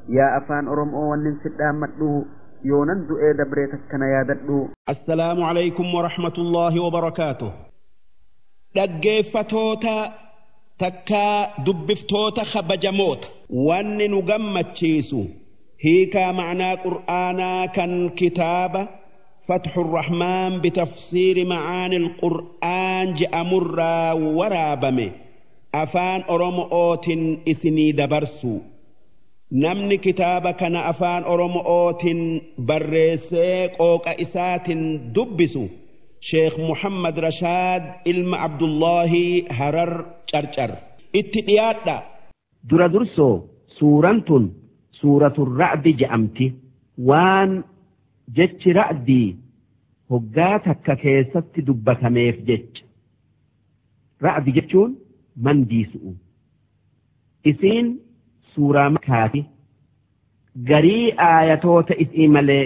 Yaa afaan Oromoo wannin si dhaammadhu yoonan du'ee dabree takkana yaadadhu. Assalaamu alaykum wa rahmatullaahi wa barakaatuh. Dhaggeeffatoota takkaa dubbiftoota kabajamoota. Wanni nu gammachiisu hiikaa ma'naa Qur'aanaa kan kitaaba Fatxu Rahmaan bitafsiiri ma'aanil Qur'aan je'amurraa waraabame afaan Oromo'ootin isinii dabarsu. Namni kitaaba kana afaan Oromo'ootin barreessee qooqa isaatin dubbisu Sheekh Muhammad Rashaad ilma Abdullaahi Harar Carcar. Itti dhiyaadha. Dura dursoo suuraan tun suuratu ra'di je'amti. Waan jechi ra'dii hoggaa takka keessatti dubbatameef jecha. Ra'di jechuun mandiisu'u. Isiin suuraa makkaati. Garii aayatoota isii malee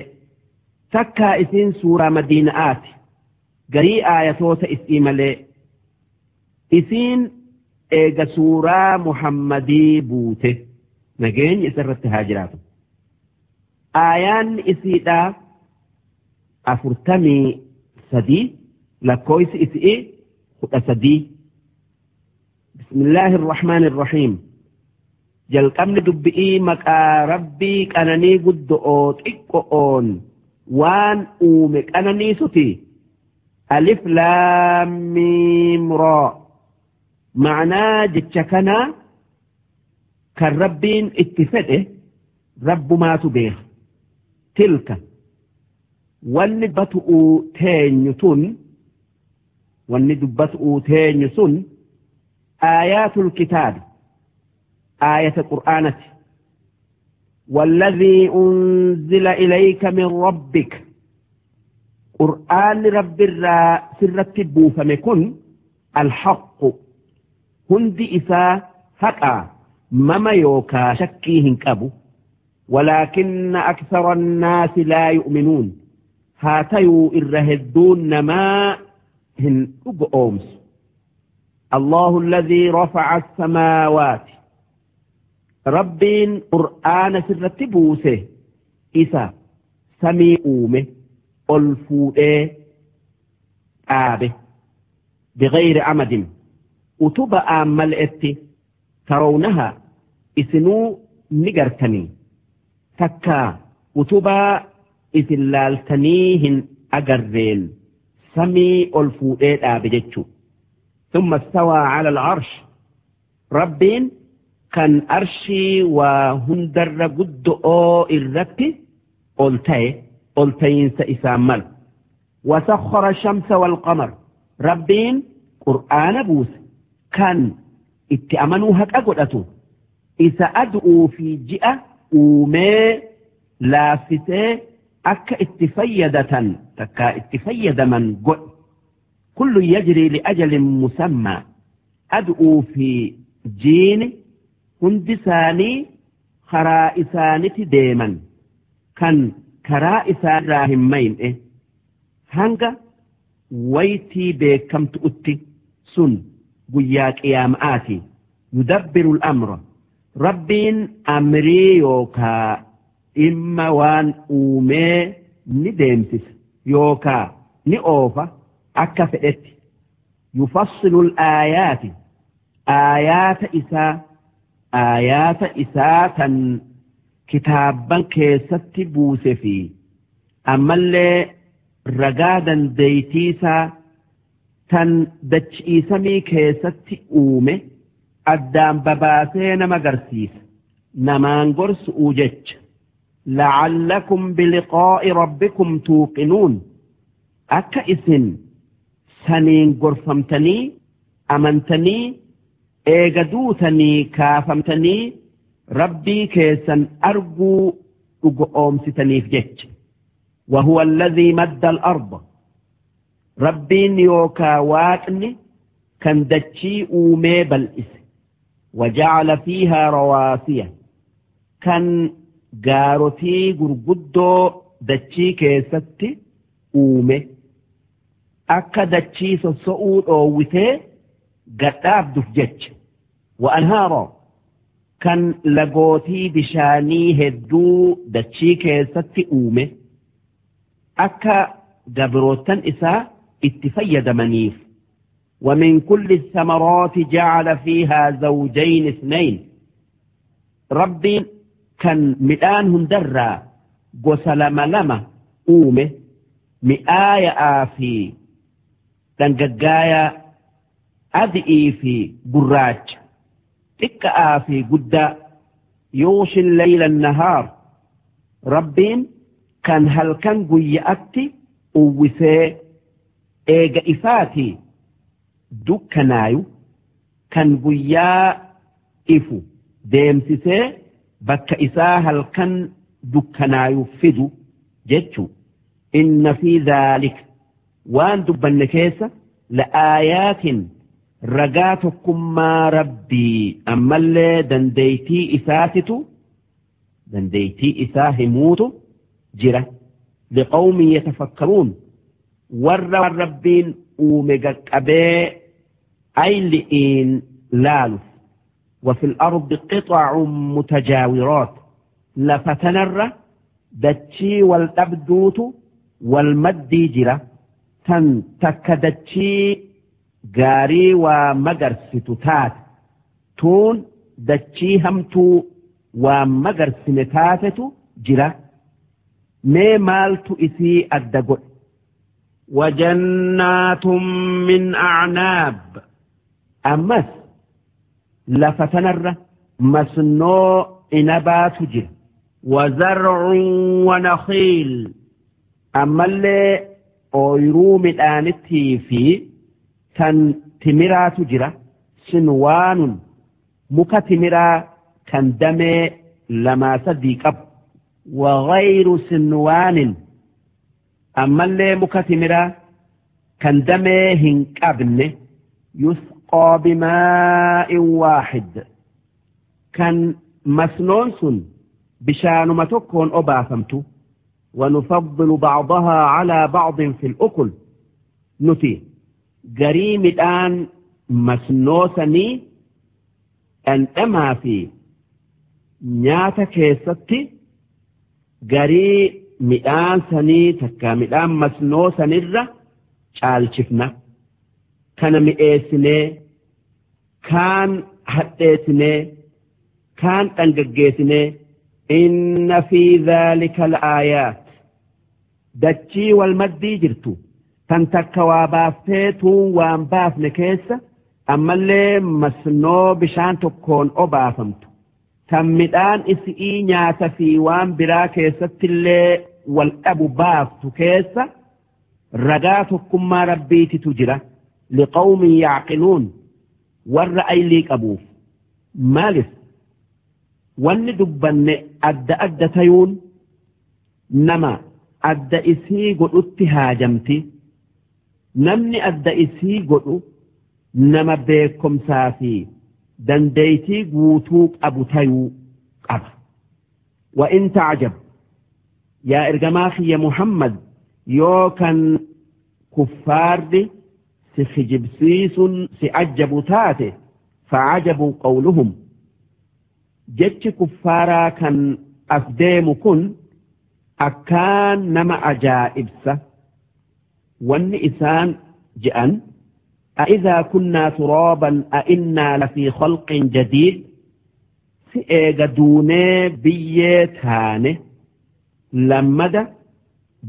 takkaa isiin suuraa madiina'aati. Garii aayatoota isii malee isiin eega suuraa Muhammadii buute nageenyi isarratti haa jiraatu. Aayaanni isiidhaa 43 lakkoofsi isii 13. Bismillaahi irrahmaani irrahiim. Jalqabni dubbi'ii maqaa Rabbii qananii guddo'oo xiqqo'oon waan uume qananiisuti. Alif laam miim raa. Ma'naa jecha kanaa kan Rabbiin itti fedhe Rabbumaatu beeka. Tilka wanni batu'uu teenyu tun wanni dubbatu'uu teenyu sun aayaatul kitaabi aayata qur'aanati. والذي أنزل إليك من ربك قرآن رب الرا سرت بوفم كن الحق هندي إسا حقا مما يوكا شكيهن كابو ولكن أكثر الناس لا يؤمنون هاتيو إرهدون ما هن أمس. الله الذي رفع السماوات ربين قرآن سرت بوسه إسا سمي أومه ألفوئه آبه بغير عمد utuba'aan mal'etti tarawnaha isinuu ni gartanii takkaa utubaa isin laaltanii hin agarreen samii ol fuudhee dhaabe jechuu. Thumma istawaa ala al-arsh. Rabbiin kan arshii waa hundarra guddo'oo irratti ol ta'e ol ta'iinsa isaan malu. Wasakhkhara shamsa wal qamar. Rabbiin qur'aana buuse kan itti amanuu haqa godhatu isa adu'uu fi ji'a uumee laaffisee akka itti fayyadatan takkaa itti fayyadaman godhe. Kullu yajrii liajalin musammaa. Adu'uu fi jiini hundi isaanii karaa isaaniti deeman kan karaa isaanirraa hin mayne hanga waytii beekamtu'utti sun guyyaa qiyaama'aati. Yudabbiru al-amra. Rabbiin amrii yookaa dhimma waan uumee ni deemsisa yookaa ni oofa akka fedhetti. Yufassilu al-aayaati. Aayaata isaa tan kitaabban keessatti buuse fi ammallee ragaa dandeeytiisaa tan dachiisamii keessatti uume addaan babaasee nama garsiisa namaan gorsu'uu jecha. La'allakum biliqaa'i rabbikum tuuqinuun. Akka isin saniin gorfamtanii amantanii eega duutanii kaafamtanii rabbii keessan arguu dhugoomsitaniif jecha. وهو الذي مد الأرض. ربين يوكا واقني كان دتشي أومي بالإس وجعل فيها رواسي كان جارتي غرغدو دتشي كيستي أومي أكا دتشي سسؤول أووته قد أبدو في جتش. وأنهارا Kan lagootii bishaanii hedduu dachii keessatti uume akka gabrootan isaa itti fayyadamaniif. ومن كل الثمرات جعل فيها زوجين اثنين. ربي كان مدان هندرا gosa lama uume, mi'aaya'aa fi dhangaggaayaa, adi'ii fi gurraacha, xiqqa'aa fi guddaa. يغشي الليل النهار. Rabbiin kan halkan guyya'atti uwwisee eega ifaati dukkanaayu, kan guyyaa ifu deemsisee bakka isaa halkan dukkanaayu fidu jechu. إن في ذلك, waan dubbanne keessa, لآيات, ragaa tokkummaa Rabbii, ammallee dandeeytii isaatitu, dandeeytii isaa himuutu jira, لقوم يتفكرون, warra Rabbiin uume qaqqabee ayli'iin laalu. وفي الأرض قطع متجاورات. Lafa tanarra dachii wal dhabduutu wal maddii jira, tan takka dachii gaarii waa magarsitu taate, tuun dachii hamtuu waa magarsine taatetu jira. Mee maaltu isii adda godhe? وجنات من أعناب. Ammas lafa tanarra masnoo inabaatu jira. وزرع ونخيل. Ammallee ooyiruu midhaanittii fi tan timiraatu jira. صنوان, muka timiraa kan damee lamaa sadii qabu. وغير صنوان. Ammallee muka timiraa kan damee hin qabne. يسقى بماء واحد. Kan masnoon sun bishaanuma tokkoon obaafamtu. ونفضل بعضها على بعض في الأكل. Nuti garii midhaan masnoo sanii dhandhamaa fi nyaata keessatti garii midhaan sanii takka midhaan masnoo sanirra caalchifna. Kana mi'eessinee, kaan hadheessinee, kaan dhangaggeessinee. إن في ذلك لآيات. Dachii wal maddii jirtu tan takka waa baaftee tuun waan baafne keessa, ammallee masnoo bishaan tokkoon obaafamtu, tan midhaan isi'ii nyaata fi waan biraa keessattillee wal dhabu baaftu keessa ragaa tokkummaa Rabbiititu jira. لقوم يعقلون, warra aylii qabuuf. Maalif wanni dubbanne adda adda tayuun nama adda isii godhutti haajamti. Namni adda isii godhu nama beekomsaa fi dandeeytii guutuu qabu tayuu qaba. وإن تعجب, yaa ergamaa kiyya Muhammad, yoo kan kuffaarri si kijibsiisuun si ajjabu taate, فعجب قولهم, jechi kuffaaraa kan as deemu kun akkaan nama ajaa'ibsa. Wanni isaan je'an: أإذا كنا ترابا أإنا لفي خلق جديد. Si eega duunee biyyee taane lammada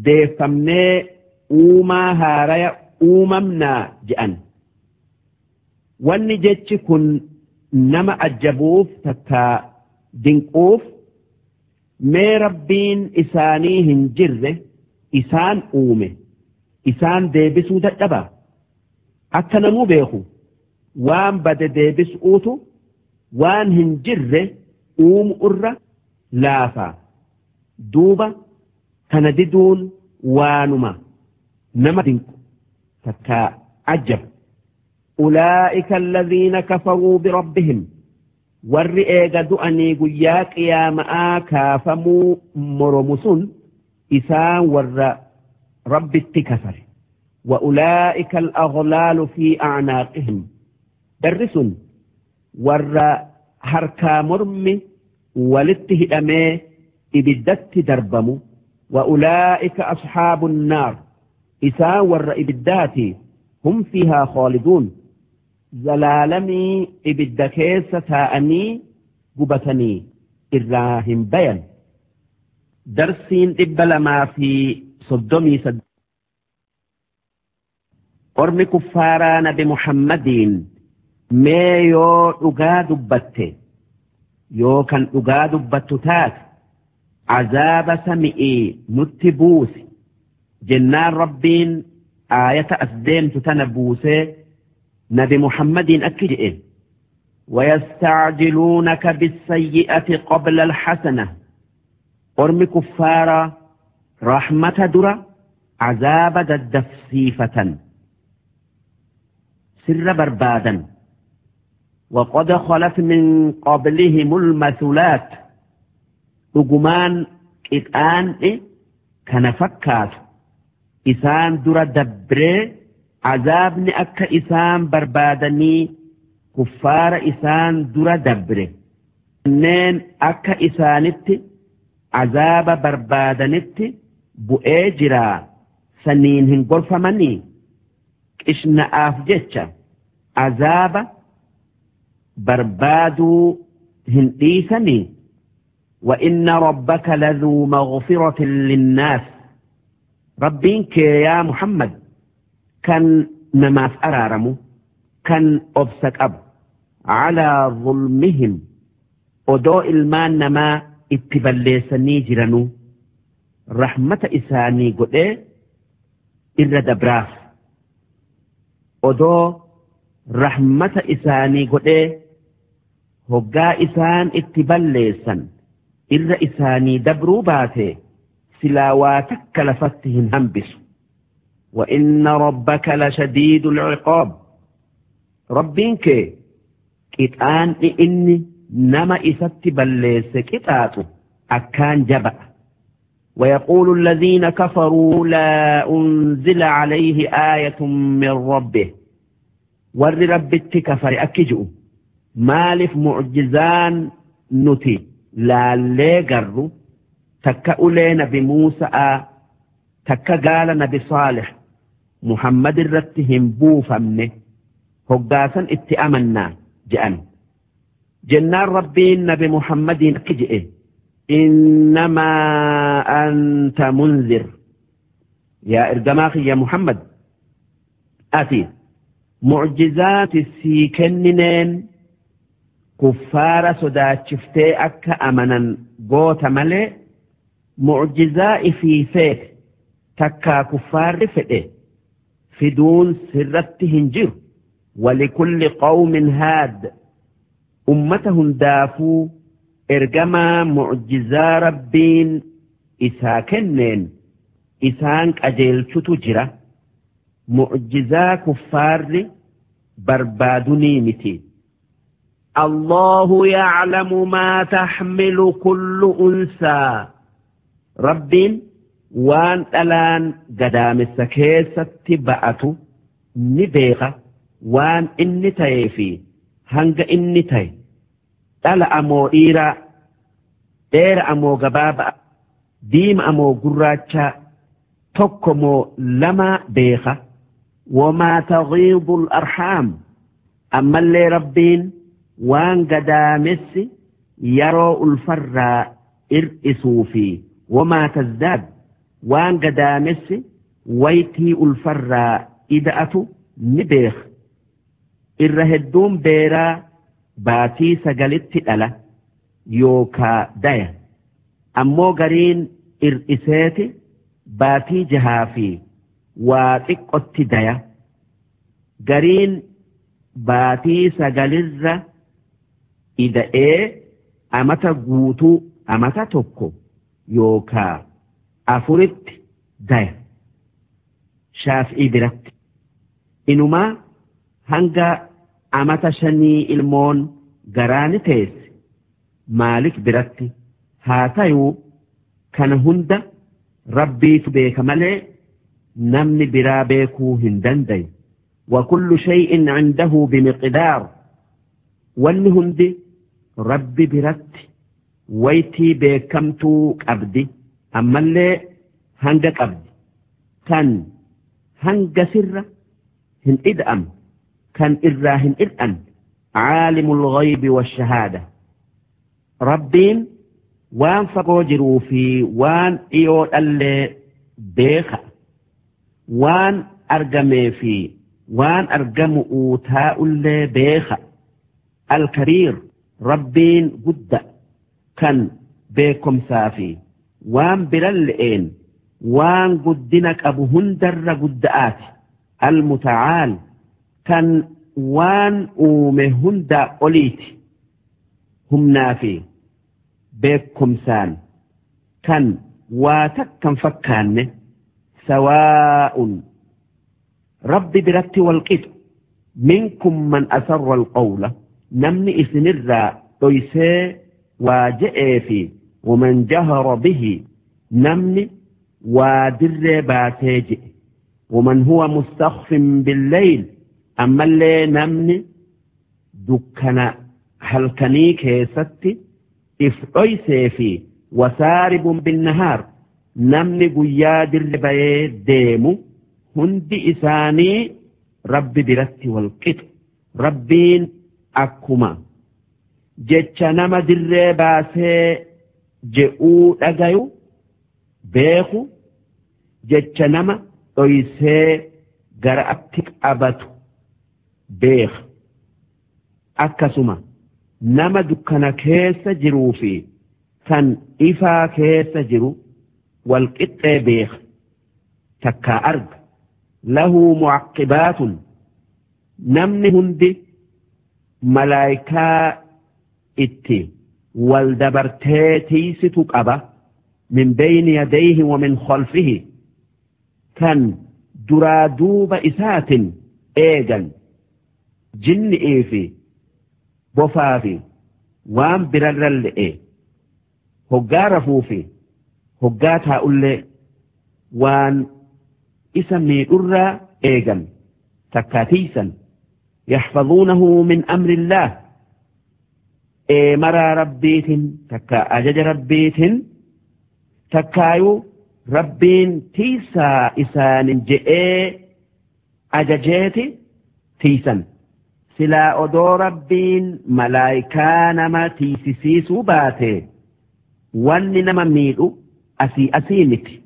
deeffamnee uumaa haaraya uumamnaa je'an. Wanni jechi kun nama ajjabuuf takka dinquuf, mee Rabbiin isaanii hin jirre isaan uume isaan deebisuu dadhaba? Akka namuu beeku, waan bade deebisuutu waan hin jirre uumu irra laafa. Duuba kana diduun waanuma nama dinqu takka ajjab. أولئك الذين كفروا بربهم. Warri eega du'anii guyyaa qiyaama'aa kaafamuu moromu sun isaan warra Rabbitti kafare. وأولئك الأغلال في أعناقهم. Darri sun warra harkaa mormi walitti hidhamee ibiddatti darbamu. Wa ulaa'ika asxaabu nnaar, isaan warra ibiddaati. Hum fiihaa khaaliduun, zalaalamii ibidda keessa taa'anii gubatanii irraa hin bayan. Darsiin 238. Ormi kuffaaraa Nabi Muhammadiin, mee yoo dhugaa dubbatte, yoo kan dhugaa dubbattu taate, azaaba sami'ii nutti buusi jennaan, Rabbiin aayata as deemtu tana buusee Nabi Muhammadiin akki je'e: ويستعجلونك بالسيئة قبل الحسنة. Ormi kuffaaraa rahmata dura azaaba daddafsiifatan sirra barbaadan. وقد خلت من قبلهم المثلات، dhugumaan qixaan'i kana fakkaatu isaan dura dabree azaabni akka isaan barbaadanii kuffaara isaan dura dabre kanneen akka isaanitti azaaba barbaadanitti bu'ee jiraa, saniin hin gorfamanii? Qishna'aaf jecha azaaba barbaaduu hin dhiisanii? وإن ربك لذو مغفرة للناس، ربين يا محمد كان نماف أرارمو كان أبسك أب على ظلمهم، odoo ilmaan namaa itti balleessanii jiranuu rahmata isaanii godhee irra dabraaf. Odoo rahmata isaanii godhee hoggaa isaan itti balleessan irra isaanii dabruu baate, silaa waa takka lafatti hin hambisu. وإن ربك لشديد العقاب، Rabbiin kee qixaanni inni nama isatti balleesse qixaaxu akkaan jaba'a. ويقول الذين كفروا لولا أنزل عليه آية من ربه. Warri Rabbitti kafare akki ji'u: maaliif mucjizaan nuti laallee garru, takka ulee Nabi Muusa'a, takka gaala Nabi Saalix, Muhammad irratti hin buufamne? Hoggaasan itti amannaa je'an. Jennaan Rabbiin Nabi Muhammadiin akki je'e: إنما أنت منذر. Yaa ergamaa kiyya Muhammad, ati mucjizaati sii kennineen kuffaara sodaachiftee akka amanan goota malee, mucjizaa ifii feete takkaa kuffaarri fedhe fiduun sirratti hin jiru. ولكل قوم هاد، ummata hundaafuu ergamaa mucjizaa Rabbiin isaa kenneen isaan qajeelchutu jira, mucjizaa kuffaarri barbaadunii miti. الله يعلم ما تحمل كل أنثى، Rabbiin waan dhalaan gadaamessa keessatti ba'atu ni beeka, waan inni ta'ee fi hanga inni ta'e, dhala amoo dhiiraa, dheera amoo gabaabaa, diima amoo gurraachaa, tokko moo lama beeka. وما تغيض الأرحام، ammallee Rabbiin waan gadaamessi yeroo ulfarraa ir'isuu fi وما تزداد، waan gadaamessi waytii ulfarraa ida'atu ni beeka. Irra hedduun beeraa baatii 9tti dhala yookaa daya, ammoo gariin ir'iseeti baatii 6 fi waa xiqqotti daya, gariin baatii 9rra ida'ee amata guutuu, amata 1 yookaa 4tti daya. Shaaf'ii biratti inumaa hanga amata 5 ilmoon garaani teesse Maalik biratti. Haa tayuu, kana hunda Rabbiitu beeka malee namni biraa beekuu hin dandayu. وكل شيء عنده بمقدار، wanni hundi Rabbi biratti waytii beekamtuu qabdi, ammallee hanga qabdi, kan hanga sirra hin id'am, kan irraa hin id'an. Caalimul ghaybi washahaada, Rabbiin waan fagoo jiruu fi waan dhiyoo dhallee beeka, waan argamee fi waan argamu taa'ullee beeka. Alkabiir, Rabbiin gudda, kan beekomsaa fi waan biran le'een waan guddina qabu hundarra gudda'aati. Almutacaal, kan waan uume hundaa oliiti, humnaa fi beekomsaan kan waa takkan fakkaanne. Sawaa'un, Rabbi biratti walqixu. Minkum man asarra alqawla, namni isinirraa dhoysee waa je'ee fi waman jahara bihi, namni waa dirree baasee je'e, waman huwa mustakhfin billeyl, ammallee namni dukkana halkanii keessatti if dhoysee fi wasaaribun binnahaar, namni guyyaa dirre bayee deemu, hundi isaanii Rabbi biratti walqixu. Rabbiin akkuma jecha nama dirree baasee je'uu dhagayu beeku, jecha nama dhoysee gara'atti qabatu beeka. Akkasuma nama dukkana keessa jiruu fi kan ifaa keessa jiru walqixxee beeka, takkaa arga. Lahu mucaqqibaatun, namni hundi malaayikaa itti wal dabartee tiisitu qaba, min bayni yadayhi wa min khalfihi, kan duraa duuba isaatin eegan, jinni'ii fi bofaa fi waan birarra le'e, hoggaa rafuu fi hoggaa taa'ullee waan isa miidhurraa eegan takkaa tiisan. Yaxfaduunahu min amri illaah, eemaraa Rabbiitin takkaa ajaja Rabbiitin, takkaayuu Rabbiin tiisaa isaanin je'ee ajajeeti tiisan. Silaa odoo Rabbiin malaayikaa nama tiisisiisuu baate, wanni nama miidhu asii asii miti.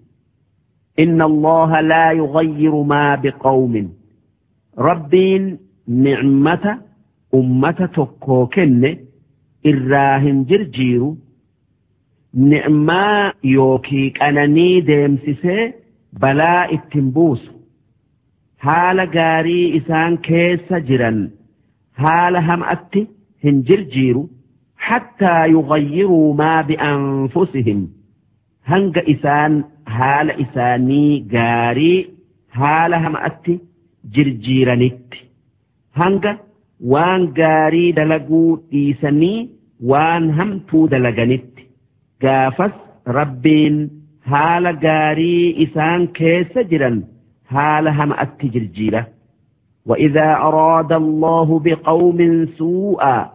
Inna Allaha laa yughayyiru maa biqawmin, Rabbiin nicmata ummata tokkoo kenne irraa hin jirjiiru, nicmaa yookii qananii deemsisee balaa ittiin buusu. Haala gaarii isaan keessa jiran haala hamatti hin jirjiiru, hattaa yughayyiruu maa bi'anfusihim, hanga isaan haala isaanii gaarii haala hamatti jirjiiranitti, hanga waan gaarii dalaguu dhiisanii waan hamtuu dalaganitti. Gaafas Rabbiin haala gaarii isaan keessa jiran haala hamatti jirjiira. وإذا أراد الله بقوم سوءا،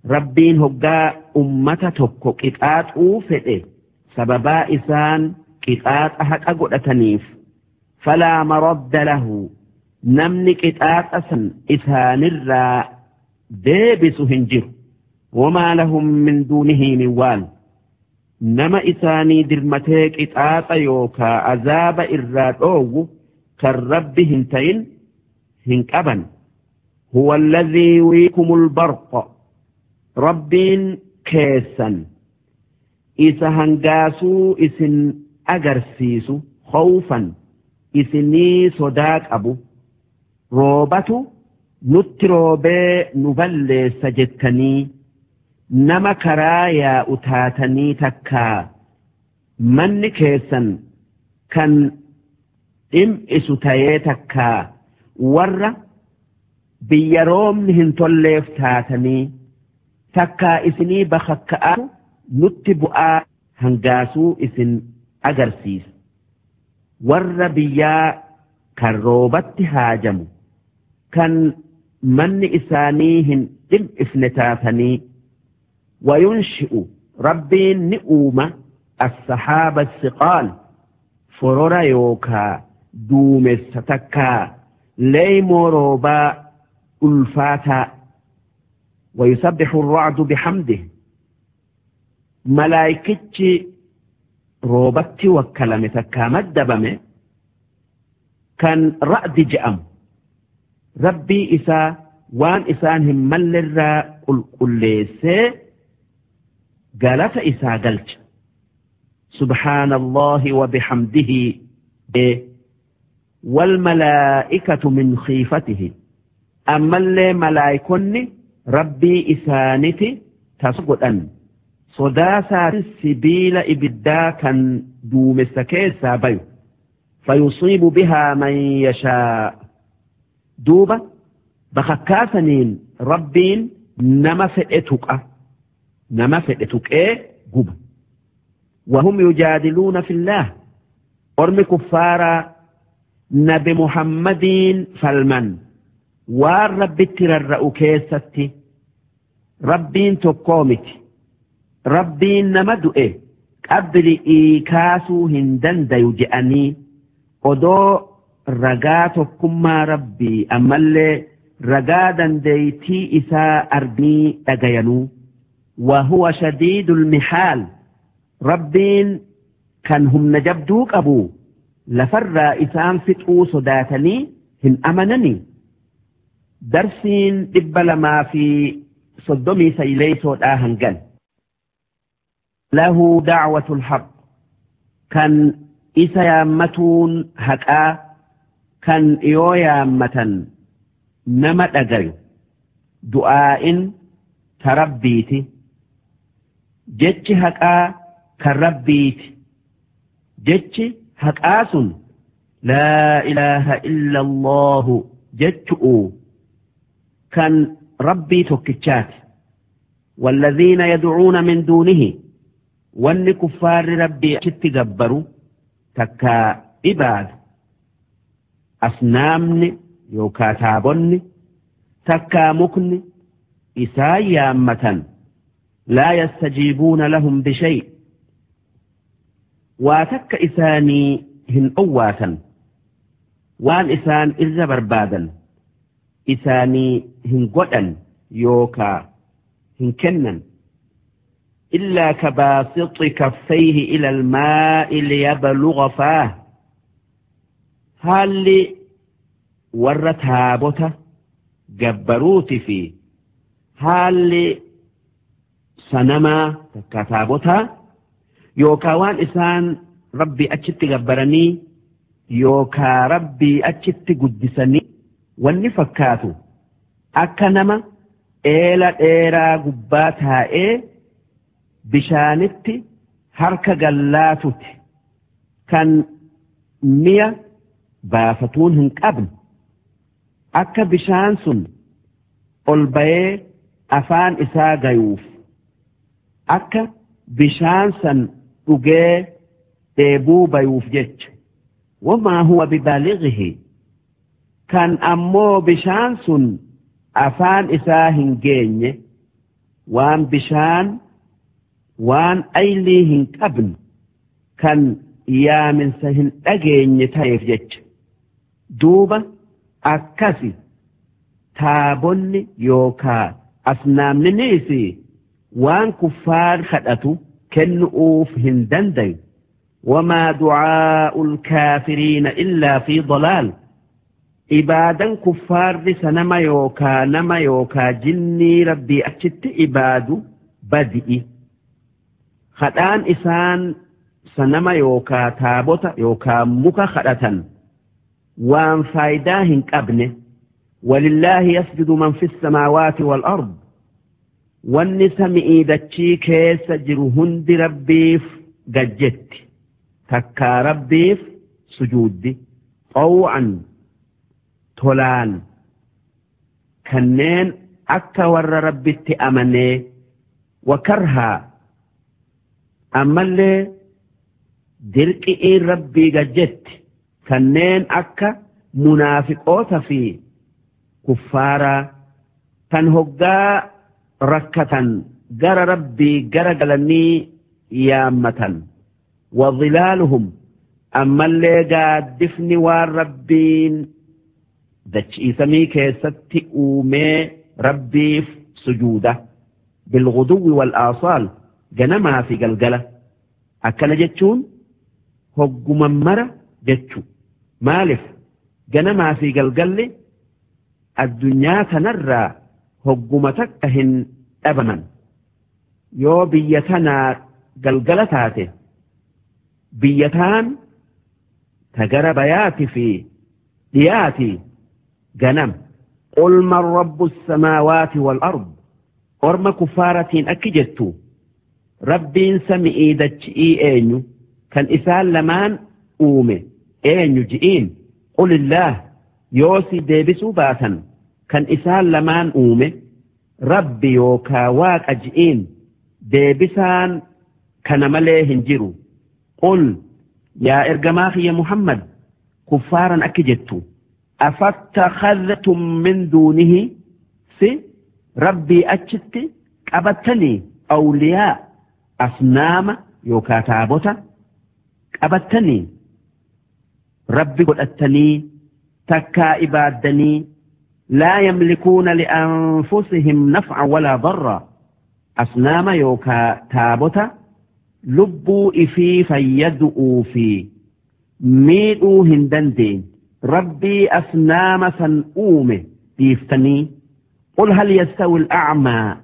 Rabbiin hoggaa ummata tokko qixaaxuu fedhe sababaa isaan qixaaxa haqa godhataniif, فلا مرد له, namni qixaaxa san isaanirraa deebisu hin jiru. وما لهم من دونه من وال, nama isaanii dirmatee qixaaxa yookaa azaaba irraa dhoowwu kan Rabbi hin ta'in hin qaban. هو الذي يريكم البرق, Rabbiin keessan isa hangaasuu isin agarsiisu, خوفا, isinii sodaa qabu, roobatu nutti roobee nu balleessa jettanii, nama karaa yaa'u taatanii takkaa manni keessan kan dhim'isu tayee, takkaa warra biyya roobni hin tolleef taatanii, takkaa isinii bakakka'aa nutti bu'aa hangaasuu isin agarsiisa. Warra biyyaa kan roobatti haajamu, kan manni isaanii hin dhim'ifne taatanii. Wayunshi'u Rabbiin ni uuma as-sahaaba as-siqaal forora yookaa duumessa takkaa leeymoo roobaa ulfaataa. Wayusabbihu ar-ra'du bihamdihi malaayikichi roobatti wakkalame takkaa maddabame kan ra'di je'amu Rabbii isaa waan isaan hin mallerraa qulqulleessee galata isaa galcha. Subhaanallahi wa bihamdihi wal malaa'ikatu min khiifatihi ammallee malaayikonni Rabbii isaaniti tas godhan sodaasaa sibiila ibiddaa kan duumessa keessaa bayu. Fayusiibu bihaa man yashaa duuba bakakkaasaniin Rabbiin nama fedhe tuqa nama fedhe tuqee guba. Wahum yujaadiluuna fillaah ormi kuffaaraa nabi Muhammadiin falman waan Rabbitti rarra'u keessatti Rabbiin tokkoo miti. Rabbiin nama du'e qabri'ii kaasuu hin dandayu je'anii odoo ragaa tokkummaa Rabbii ammallee ragaa dandeeytii isaa arganii dhagayanuu. Wahuwa shadiidul mihaal Rabbiin kan humna jabduu qabu lafarraa isaan fixuu sodaatanii hin amananii. Darsiin 239 hangan. Lahu da'watul haqq kan isa yaammatuun haqaa kan yoo yaammatan nama dhagayu du'aa'in ta Rabbiiti jechi haqaa kan Rabbiiti jechi haqaa sun laa ilaaha illa Allahu jechu'u kan Rabbii tokkichaati. Walladhiina yad'uuna min duunihi wanni kuffaarri Rabbii achitti gabbaru takkaa ibaadu asnaamni yookaa taabonni takkaa mukni isaan yaammatan laa yastajiibuuna lahum bishay waa takka isaanii hin owwaatan waan isaan irra barbaadan isaanii hin godhan yookaa hin kennan. إلا كباسط كفيه إلى الماء ليبلغ فاه هل ور تابوتا جبروت في هل سنما كتابوتا يوكا وان إسان ربي أتشت جبرني يوكا ربي أتشت قدسني والنفكاتو أكنما إيلا إيرا قباتها إيه bishaanitti harka gallaatuti kan mi'a baafatuun hin qabne akka bishaan sun ol bayee afaan isaa gayuuf akka bishaan san dhugee dheebuu bayuuf jecha. Wamaa huwa bibaalighihi kan ammoo bishaan sun afaan isaa hin geenye waan bishaan waan aylii hin qabne kan yaaminsa hin dhageenye ta'eef jecha. Duuba akkasi taabonni yookaa asnaamniniis waan kuffaar kadhatu kennuuf hin dandayu. Wamaa du'aa'ul kaafiriina illaa fi dalaal ibaadan kuffaarri sanama yookaa nama yookaa jinnii Rabbii achitti ibaadu badi'i. Kadhaan isaan sanama yookaa taabota yookaa muka kadhatan waan faayidaa hin qabne. Walillaahi yasjudu man fi samaawaati wal ard wanni sami'ii dachii keessa jiru hundi Rabbiif gajjetti takkaa Rabbiif sujuuddi xaw'an tolaan kanneen akka warra Rabbitti amanee wakarhaa ammallee dirqi'iin Rabbii gajjetti kanneen akka munaafiqoota fi kuffaaraa kan hoggaa rakkatan gara Rabbii gara galanii yaammatan. Wadhilaaluhum ammallee gaaddifni waan Rabbiin dachii samii keessatti uumee Rabbiif sujuuda. Bilguduwwi wal aasaal ganamaa fi galgala. Akkana jechuun hogguma mara jechu. Maalif ganamaa fi galgalli addunyaa tanarraa hogguma takka hin dhabaman. Yoo biyya tanaa galgala taate biyya taan ta gara bayaati fi dhiyaati ganam. Qul man rabbu samaawaati wal ard orma kuffaaratiin akki jettu Rabbiin sami'ii dachi'ii eenyu kan isaan lamaan uume eenyu ji'iin. Qulillaah yoo si deebisuu baatan kan isaan lamaan uume Rabbi yookaa Waaqa ji'iin deebisaan kana malee hin jiru. Qul yaa ergamaa kiyya Muhammad kuffaaran akki jettu afattakhadhtum min duunihi si Rabbii achitti qabattanii awliyaa asnaama yookaa taabota qabattanii Rabbi godhattanii takkaa ibaaddanii laa yamlikuuna li'anfusihim naf'an walaa darra asnaama yookaa taabota lubbuu ifii fayyadu'uu fi miidhuu hin dandeenye Rabbii asnaama san uume dhiiftanii. Qul hal yastawi al-a'maa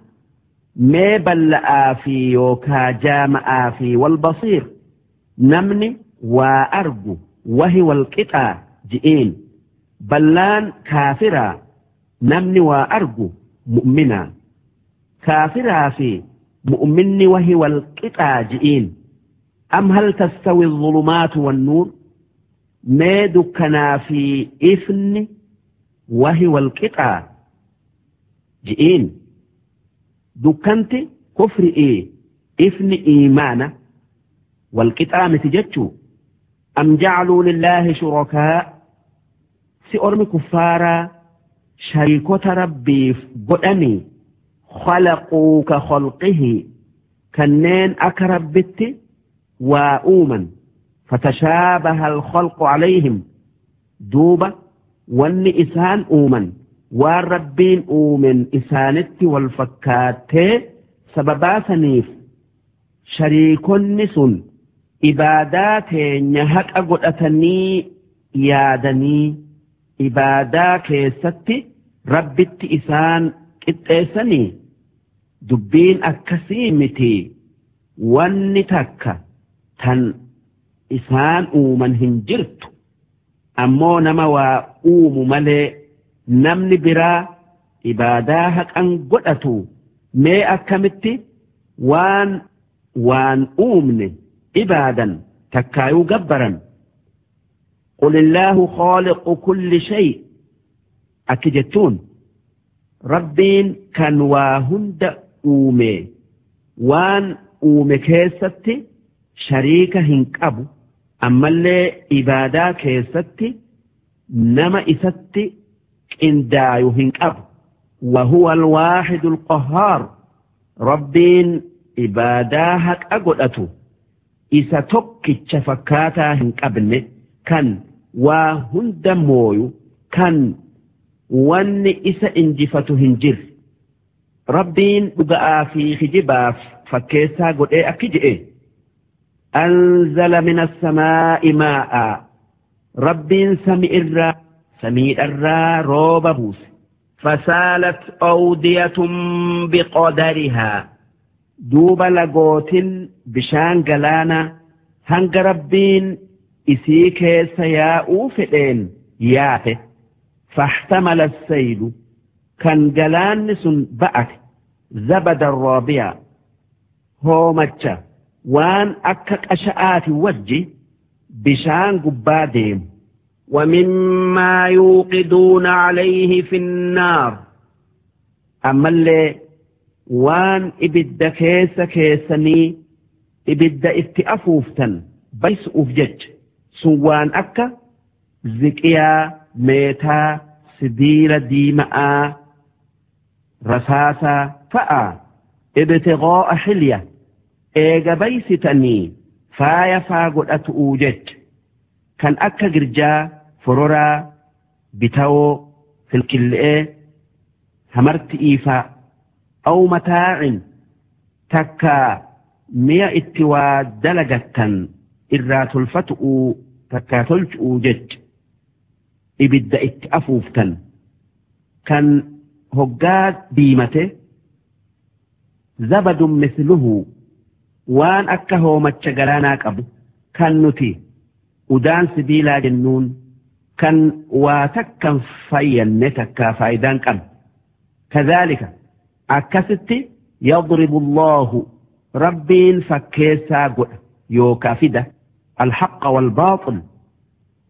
mee balla'aa fi yookaa jaama'aa fi walbasiir namni waa argu wahi walqixaa ji'iin. Ballaan kaafiraa namni waa argu mu'minaa. Kaafiraa fi mu'minni wahi walqixaa ji'iin. Am hal tastawi adh-dhulumaatu wan-nuur mee dukkanaa fi ifni wahi walqixaa ji'iin. Dukkanti kufri'ii ifni iimaana walqixaa miti jechuu. Am jacaluu lillaahi shurakaa si ormi kuffaaraa shariikota Rabbiif godhanii khalaquu ka khalqihi kanneen akka Rabbitti waa uuman. Fatashaabaha alkhalqu calayhim duuba wanni isaan uuman waan Rabbiin uumen isaanitti wal fakkaattee sababaa saniif shariikonni sun ibaadaa teenya haqa godhatanii yaadanii ibaadaa keessatti Rabbitti isaan qixxeessanii. Dubbiin akkasii miti. Wanni takka tan isaan uuman hin jirtu. Ammoo nama waa uumu malee namni biraa ibaadaa haqan godhatu mee akkamitti waan waan uumne ibaadan takkaayuu gabbaran. Qulillaahu khaaliqu kulli shay akki jettuun Rabbiin kan waa hunda uume waan uume keessatti shariika hin qabu ammallee ibaadaa keessatti nama isatti qindaayu hin qabu. Wa huwa al-waahidu al-qahhaar Rabbiin ibaadaa haqa godhatu isa tokkicha fakkaataa hin qabne kan waa hunda mooyu kan wanni isa injifatu hin jirre. Rabbiin dhuga'aa fi kijibaaf fakkeessaa godhee akki je'e anzala mina samaa'i maa'a Rabbiin sami'irraa samiidharraa rooba buuse. Fasaalat awdiyatun biqadarihaa duuba lagootin bishaan galaana hanga Rabbiin isii keessa yaa'uu fedheen yaate. Fahtamala as-saylu kan galaanni sun ba'ate zabada raabiya hoomacha waan akka qasha'aati wajji bishaan gubbaa deemu. ومما يوقدون عليه في النار أما وان إبد كيس كيسني إبد اتأفوفتا بيس أفجج سوان أكا زكيا ميتا سبيل ديماء رساسا فأ Ibtighaa'a xilya eega baysitanii faaya faa godhatu'uu jecha kan akka girjaa, fororaa, bitawoo, filkille'ee, hamarti'ii faa. Aw mataa'in takkaa mi'a itti waa dalagattan irraa tolfatu'uu takkaa tolchu'uu jecha ibidda itti afuuftan kan hoggaa diimate zabadun misluhu waan akka hoomacha galaanaa qabu kan nuti udaan sibiilaa jennuun kan waa takkan fayyanne takkaa faayidaan qabne. Kadhaalika akkasitti yadribu Allahu rabbiin fakkeessaa godha yookaa fida alhaqqa walbaaxil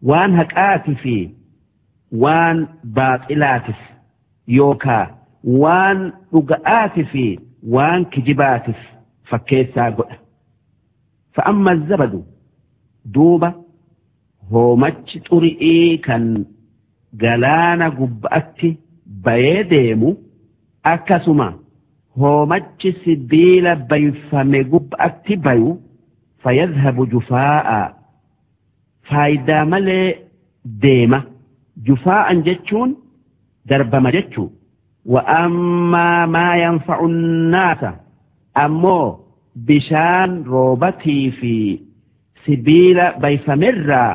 waan haqaati fi waan baaxilaatif yookaa waan dhuga'aati fi waan kijibaatif fakkeessaa godha. Fa'amma zabadu duuba hoomachi xuri'ii kan galaana gubba'atti bayee deemu akkasuma hoomachi sibiila bayfame gubba'atti bayu fayadhabu jufaa'a faayidaa malee deema. Jufaa'an jechuun darbama jechuu. Wa ammaa maa yanfa'u nnaasa ammoo bishaan roobatii fi sibiila bayfamerraa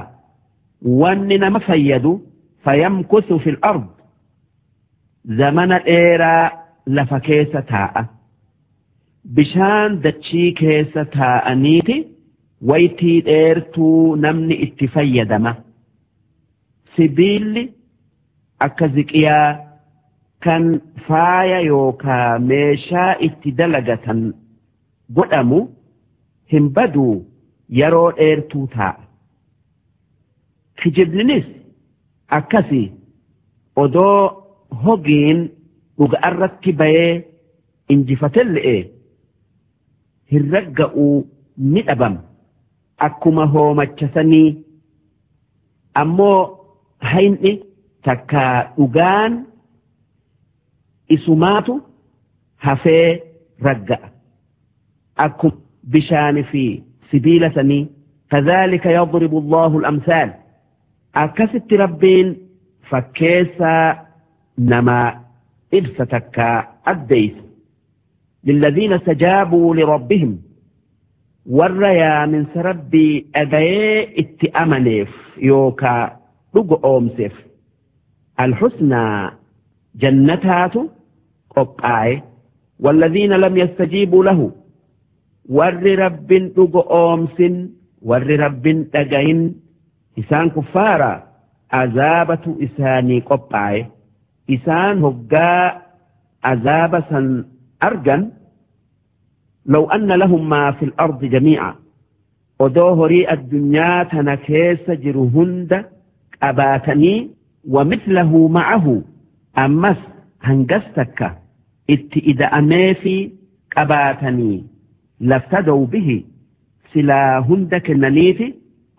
wanni nama fayyadu fayamkusu fil ard zamana dheeraa lafa keessa taa'a. Bishaan dachii keessa taa'aniiti waytii dheertuu namni itti fayyadama. Sibiilli akka ziqiyaa kan faaya yookaa meeshaa itti dalagatan godhamu hin baduu yeroo dheertuu taa'a. Kijibninis akkasii odoo hogiin dhuga'arratti bayee injifatelle'e hin ragga'uu ni dhabama akkuma hoomachasanii. Ammoo hayni takkaa dhugaan isumaatu hafee ragga'a akkuma bishaanii fi sibiila sanii. Kadhaalika yadribu Allahu al-amsaal akkasitti rabbiin fakkeessaa namaa ibsa takkaa addeeysa. Lilladhiina stajaabuu lirabbihim warra yaaminsa rabbii dhagayee itti amaneef yookaa dhugo oomseef alhusnaa jannataatu qophaa'e. Walladhiina lam yastajiibuu lahu warri rabbin dhugo oomsin warri rabbin dhagayin isaan kuffaara azaabatu isaanii qophaa'e. Isaan hoggaa azaaba san argan law anna lahum maa fil ardi jamii'a odoo horii addunyaa tana keessa jiru hunda qabaatanii wa mithlahu ma'ahu ammas hangas takka itti ida'ameefi qabaatanii laftadaw bihi silaa hunda kennaniifi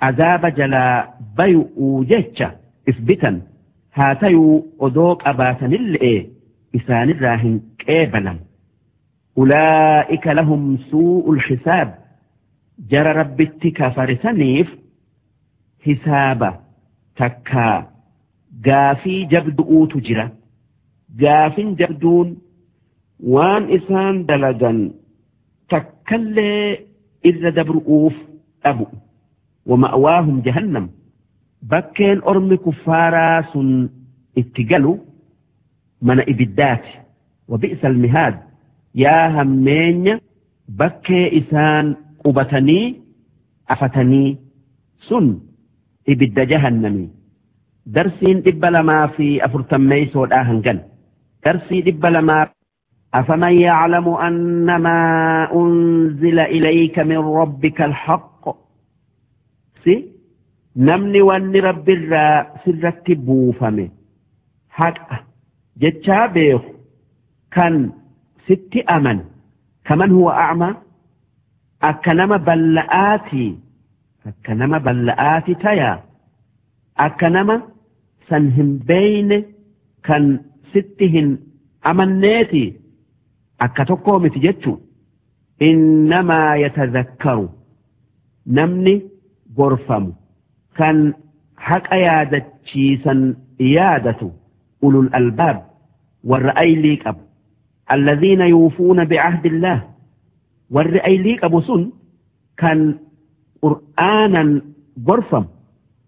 azaaba jalaa bay'uu jecha if bitan haa tayuu odoo qabaatanillee isaanirraa hin qeebalan. Ulaa'ika lahum suu'ul hisaab jara rabbitti kafarisaniif hisaaba takkaa gaafii jabdu'uutu jira. Gaafin jabduun waan isaan dalagan takkallee irra dabru'uuf dhabu. Wa ma'waahum jahannam bakkeen ormi kuffaaraa sun itti galu mana ibiddaati. Wa bi'sal mihaad yaa hammeenya bakkee isaan qubatanii afatanii sun ibidda jahannamii. Darsiin 240 hangan. Darsii 200. أفمن يعلم أنما أنزل إليك من ربك الحق سي نمني وان رب الرا سرت بوفمه حق جتشا بيخ كان ست أمن كمن هو أعمى أكنما بلآتي أكنما بلآتي تيا أكنما سنهم بين كان ستهن أمنيتي. Akka tokkoo miti jechuu. Innamaa yatadhakkaru, namni gorfamu kan haqa yaadachiisan yaadatu, ulul albaab, warra aylii qabu. Alladhiina yuufuuna bicahdillaah, warri aylii qabu sun kan qur'aanan gorfamu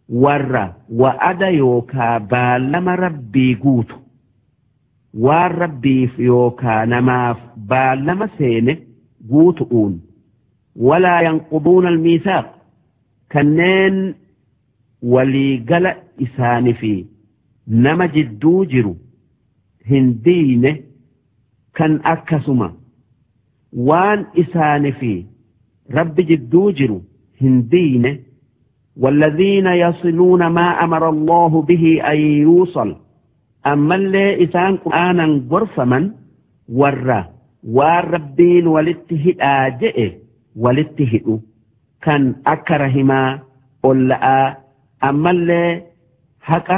warra wa'ada yookaa baallama Rabbii guutu, waan Rabbiif yookaa namaaf baallama seene guutu'uun. Walaa yanquduuna almiisaaq, kanneen waliigala isaani fi nama jidduu jiru hin diine, kan akkasuma waan isaani fi Rabbi jidduu jiru hin diine. والذين يصلون ما أمر الله به أن يوصل، أما اللي إسان قرآنا غرفما ورّا waan Rabbiin walitti hidhaa je'e walitti hidhu, kan akka rahimaa olla'aa, ammallee haqa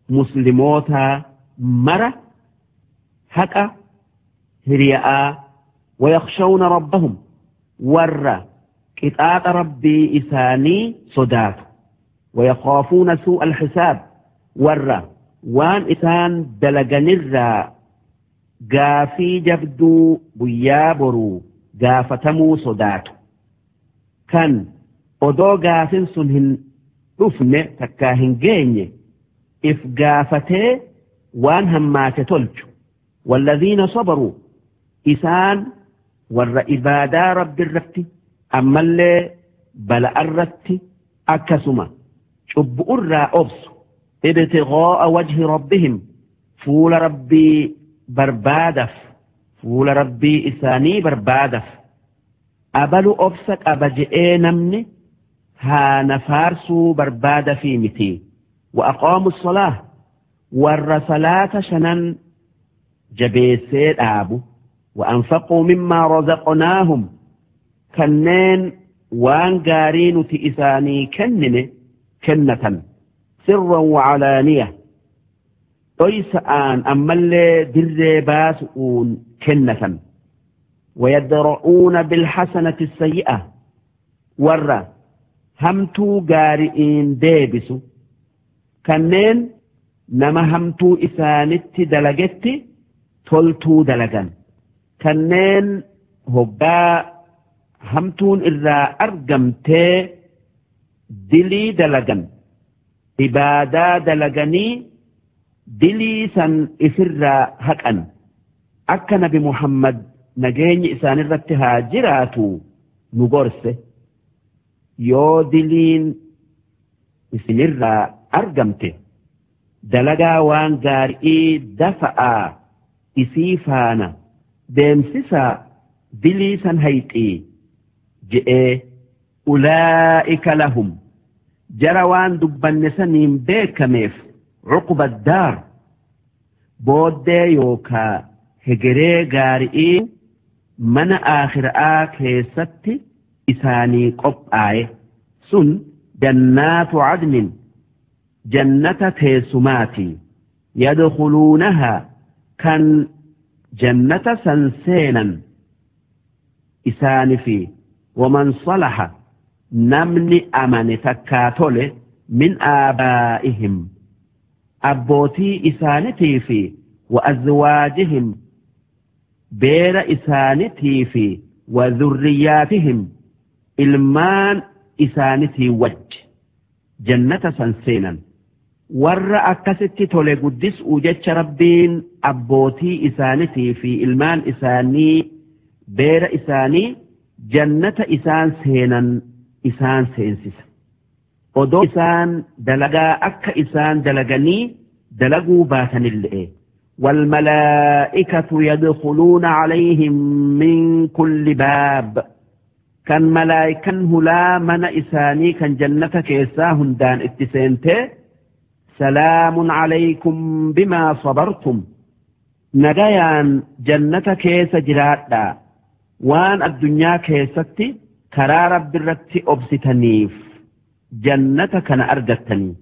muslimootaa mara, haqa hiriya'aa. ويخشون ربهم، warra qixaaxa Rabbii isaanii sodaatu. ويخافون سوء الحساب، warra waan isaan dalaganirraa gaafii jabduu guyyaa boruu gaafatamuu sodaatu, kan odoo gaafin sun hin dhufne takkaa hin geenye if gaafatee waan hammaate tolchu. والذين صبروا، isaan warra ibaadaa Rabbi irratti ammallee bala'arratti akkasuma cubbu'urraa obsu, ابتغاء وجه ربهم، fuula Rabbii barbaadaf, fuula Rabbii isaanii barbaadaf. Abalu obsa qaba je'ee namni haa na faarsuu barbaada fi miti. وأقاموا الصلاة، warra salaata shanan jabeessee dhaabu. وأنفقوا مما رزقناهم، kanneen waan gaarii nuti isaanii kennine kennatan, سرا وعلانية، dhoysa'aan ammallee dirree baasu'uun kennatan. ويدرؤون بالحسنة السيئة، warra hamtuu gaari'iin deebisu, kanneen nama hamtuu isaanitti dalagetti toltuu dalagan, kanneen hoggaa hamtuun irraa argamtee dilii dalagan ibaadaa dalaganii dilii san ifirraa haqan, akka Nabi Muhammad, nageenyi isaanirratti haa jiraatu, nu gorse: yoo diliin isinirraa argamte dalagaa waan gaarii dafa'aa isii faana deemsisaa dilii san hayxii je'ee. أولئك لهم، jara waan dubbanne saniin beekameef, عقبى الدار، booddee yookaa hegeree gaari'ii mana aakhiraa keessatti isaanii qophaaye sun, جنات عدن، jannata teessumaati, يدخلونها، kan jannata san seenan isaani fi ومن صلح، namni amane takkaa tole, من آبائهم، abbootii isaanitii fi وأزواجهم، beera isaanitii fi وذرياتهم، ilmaan isaanitii wajji jannata san seenan. Warra akkasitti tole guddisuu jecha Rabbiin abbootii isaanitii fi ilmaan isaanii, beera isaanii jannata isaan seenan isaan seensisa, odoo isaan dalagaa akka isaan dalaganii dalaguu baatanillee. والملائكة يدخلون عليهم من كل باب، kan malaayikan hulaa mana isaanii kan jannata keessaa hundaan itti seente: سلام عليكم بما صبرتم، nagayaan jannata keessa jiraadhaa waan addunyaa keessatti karaa Rabbi irratti obsitaniif jannata kana argattanii.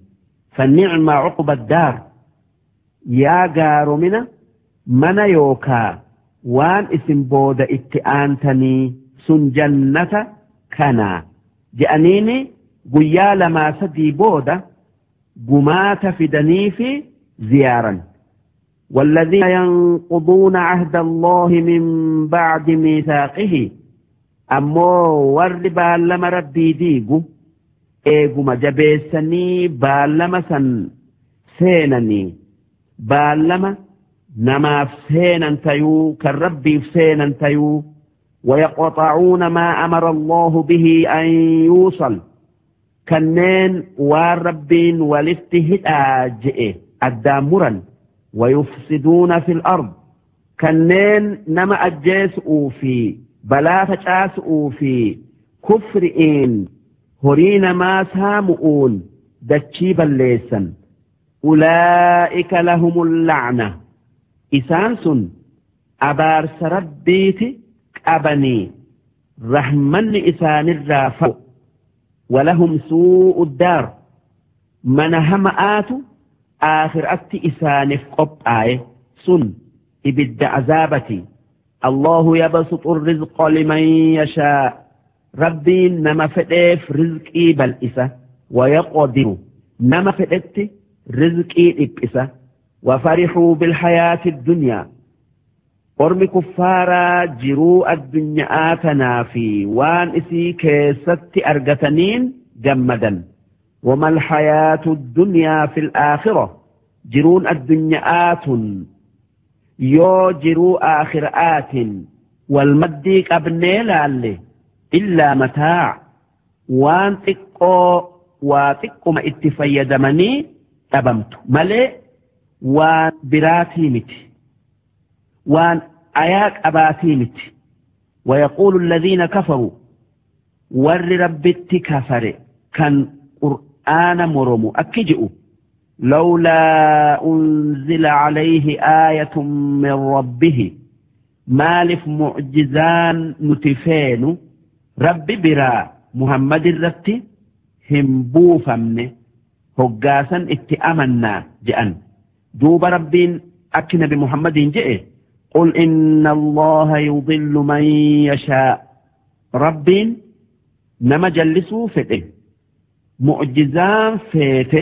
فنعم عقبى الدار، yaa gaaromina mana yookaa Waan isin booda itti aantanii sun jannata kanaa je'aniini guyyaa lamaa sadii booda gumaata fidanii fi ziyaaran. والذين ينقضون عهد الله من بعد ميثاقه ammoo warri baallama Rabbii diigu eeguma jabeessanii baallama san seenanii, baallama namaaf seenan tayuu kan Rabbiif seenan tayuu, ويقطعون ما أمر الله به أن يوصل kanneen waan Rabbiin walitti hidhaa je'e addaan muran, ويفسدون في الأرض kanneen nama ajjeesu'uu fi balaa facaasu'uu fi kufri'iin horii namaa saamu'uun dachii balleessan, أولئك لهم اللعنة isaan sun abaarsa Rabbiiti qabanii, rahmanni isaanirraa fa'u, ولهم سوء الدار mana hama'aatu aakhiraatti isaaniif qophaa'e, sun ibidda azaabati. الله يبسط الرزق لمن يشاء Rabbiin nama fedheef rizqii bal'isa, ويقدر nama fedhetti rizqii dhiphisa. وفرحوا بالحياة الدنيا ormi kuffaaraa jiruu addunyaa tanaa fi waan isii keessatti argataniin gammadan. وما الحياة الدنيا في الآخرة jiruun addunyaatun yoo jiruu aakhiraatiin wal maddii qabnee laalle إلا متاع waan xiqqoo, waa xiqquma itti fayyadamanii dhabamtu malee waan biraatii miti, waan ayaa qabaatii miti. ويقول الذين كفروا warri Rabbitti kafare kan Qur'aana moromu akki je'u, لولا أنزل عليه آية من ربه maaliif mu'jizaan nuti feenu Rabbi biraa Muhammad irratti hin buufamne? Hoggaasan itti amannaa je'an. Duuba Rabbiin akki Nabi Muhammadiin je'e, قل إن الله يضل من يشاء Rabbiin nama jallisuu fedhe mu'jizaan feete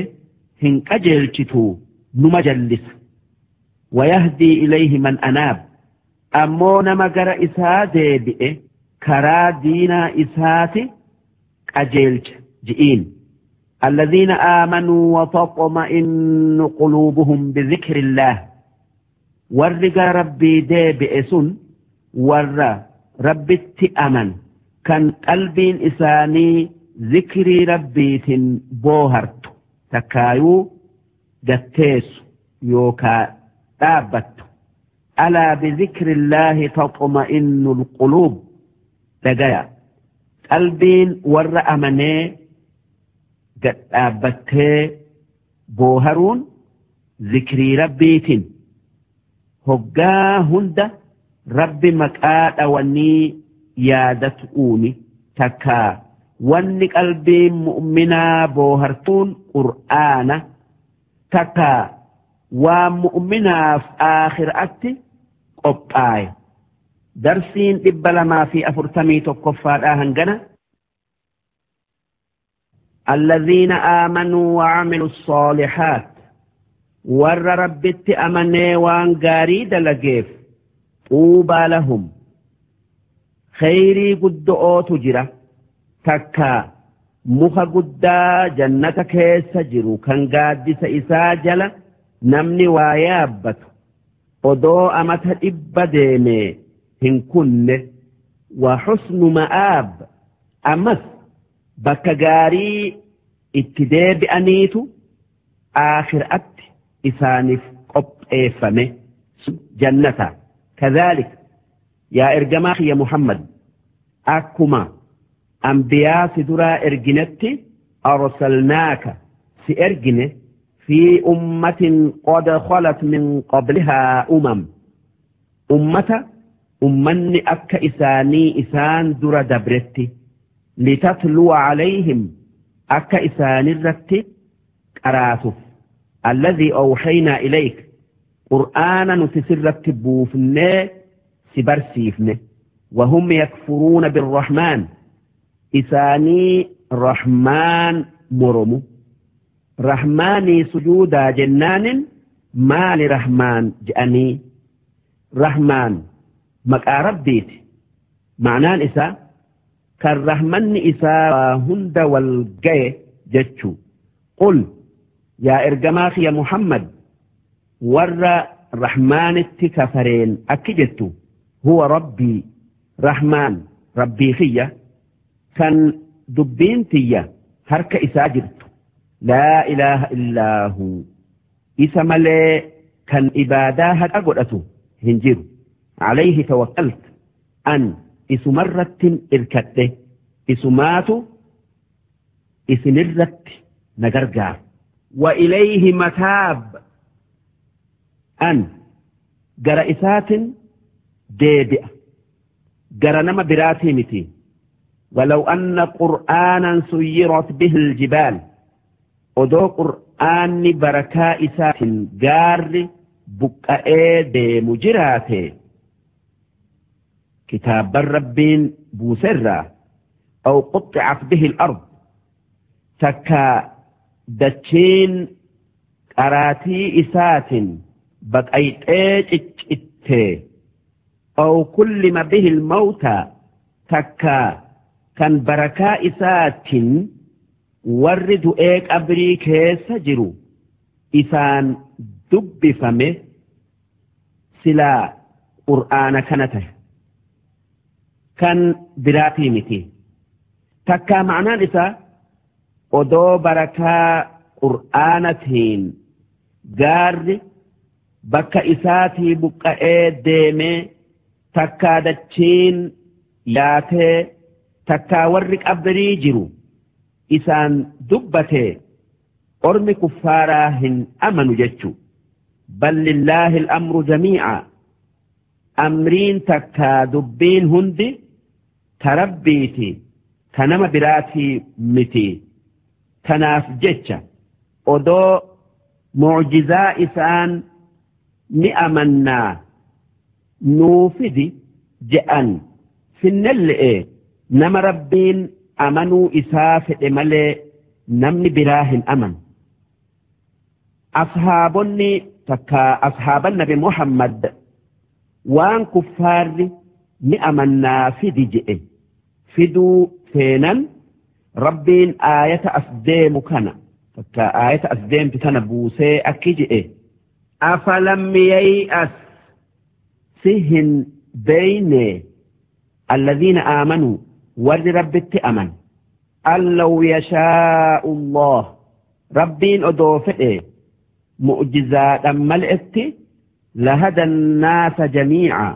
hin qajeelchitu, numa jallisa. ويهدي إليه من أناب ammoo nama gara isaa deebi'e karaa diinaa isaati qajeelcha ji'iin. الذين آمنوا وتطمئن قلوبهم بذكر الله warri gara Rabbii deebi'e sun warra Rabbitti aman kan qalbiin isaanii zikrii Rabbiitiin boohartu, takkaayuu gatteessu yookaa dhaabbattu. ألا بذكر الله تطمئن القلوب dhagaya, qalbiin warra amanee gad dhaabbattee booharuun zikrii Rabbiitiin, hoggaa hunda Rabbi maqaa dhawanii yaadatuuni. Takkaa wanni qalbiin mu'minaa boohartuun Qur'aana, takkaa waan mu'minaaf aakhiraatti qophaa'e. Darsiin 241ffaadhaa hangana. الذين آمنوا وعملوا الصالحات warra Rabbitti amanee waan gaarii dalageef, طوبى لهم khayrii guddo'ootu jira, takka muka guddaa jannata keessa jiru kan gaaddisa isaa jala namni waa yaabbatu odoo amata 100 deeme hin kunne. وحسن مآب ammas bakka gaarii itti deebi'aniitu aakhiraatti isaaniif qopheeffame, jannata. كذلك yaa ergamaa kiyya Muhammad, akkuma ambiyaa si duraa erginetti أرسلناك si ergine في أمة قد خلت من قبلها أمم ummata ummanni akka isaanii isaan dura dabretti, لتتلو عليهم akka isaanirratti qaraatuuf, الذي أوحينا إليك qur'aana nuti sirratti buufnee. si barsiifne. Wahum yakfuruuna birrahmaan, isaanii rahmaan moromu. Rahmaanii sujuudaa jennaanin maali rahmaan je'anii? Rahmaan maqaa Rabbiiti. Ma'naan isaa kan rahmanni isaa hunda wal gaye jechuu. Qul, yaa ergamaa kiya Muhammad, warra rahmaanitti kafareen akki jettu: huwa Rabbii, rahmaan Rabbii kiyya, kan dubbiin tiyya harka isaa jirtu. Laa ilaaha illaa hu, isa malee kan ibaadaa haqa godhatu hin jiru. Alayhi tawakkalt, an isumarrattin irkadhe, isumaatu isinirratti na gargaara. Wa ilayhi mataab, an gara isaatin deebi'a, gara nama biraatii miti. Walaw anna qur'aanan suyyirat bihi aljibaal, odoo qur'aanni barakaa isaatin gaarri buqqa'ee deemu jiraate, kitaabban Rabbiin buuserraa, aw quxxicat bihi al-ard, takkaa dachiin qaraatii isaatin baqayxee ciccittee, aw kullima bihi al-mawtaa, takkaa kan barakaa isaatin warri du'ee qabrii keessa jiru isaan dubbifame, silaa qur'aana kana tahe, kan biraatii miti. Takkaa ma'naan isaa odoo barakaa qur'aanatiin gaarri bakka isaatii buqqa'ee deemee, takkaa dachiin yaatee, takkaa warri qabrii jiru isaan dubbatee, ormi kuffaaraa hin amanu jechu. Bal lillaahi al-amru jamii'a, amriin takkaa dubbiin hundi ta Rabbiiti, ta nama biraatii miti. Tanaaf jecha odoo mu'jizaa isaan ni amannaa nuu fidi je'an finnelle'e, nama Rabbiin amanuu isaa fedhe malee namni biraa hin amanu. Ashaabonni takkaa ashaaban Nabi Muhammad waan kuffaarri ni amannaa fidi je'e fiduu feenan, Rabbiin aayata as deemu kana takka aayata as deemtu tana buusee akki je'e: afalam yay'as, si hin beeyne, alladhiina aamanuu, warri Rabbitti aman, an law yashaa'u Allah, Rabbiin odoo fedhe mu'jizaadhan mal'etti, lahada annaasa jamii'a,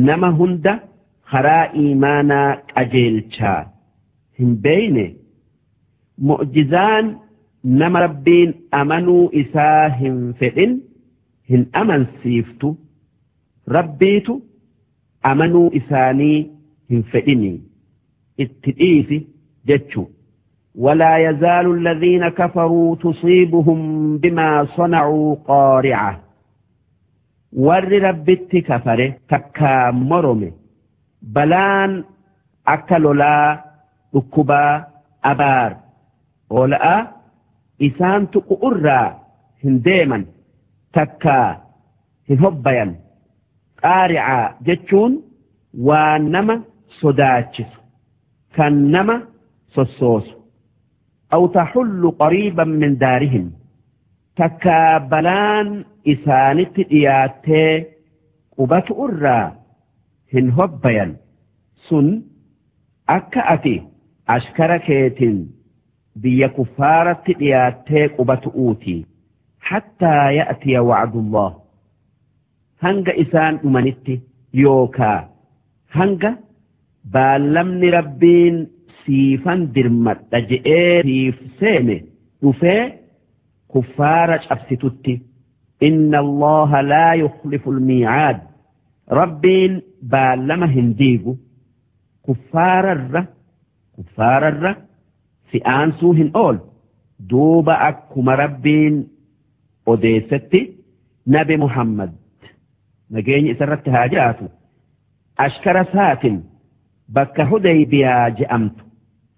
nama hunda karaa iimaanaa qajeelchaa? Hin beeyne? Mu'jizaan nama Rabbiin amanuu isaa hin fedhin hin amansiiftu. Rabbiitu amanuu isaanii hin fedhini itti dhiisi jechu. ولا يزال الذين كفروا تصيبهم بما صنعوا قارعة، warri Rabbitti kafare takkaa morome balaan akka lolaa, dhukkubaa, abaar oola'aa isaan tuqu'urraa hin deeman takkaa hin hobbayan. Qaari'aa jechuun waan nama sodaachisu, kan nama sossoosu. Aw taxullu qariiban min daarihim, takkaa balaan isaanitti dhiyaattee qubatu irraa hin hobbayan. Sun akka ati ashkara keetiin biyya kuffaaratti dhiyaattee qubatu'uuti. Hattaa ya'tiya wa'dullah, hanga isaan dhumanitti yookaa hanga baallamni Rabbiin siifan dirmadha je'ee siif seene dhufee kuffaara cabsitutti. Inna Allaha laa yukhlifu almiicaad, Rabbiin baallama hin diigu. Kuffaararra si aansuu hin oolu. Duuba akkuma Rabbiin odeessetti, Nabi Muhammad nageenyi isarratti haa jiraatu. Ashkara saatin bakka Hudaybiyaa je'amtu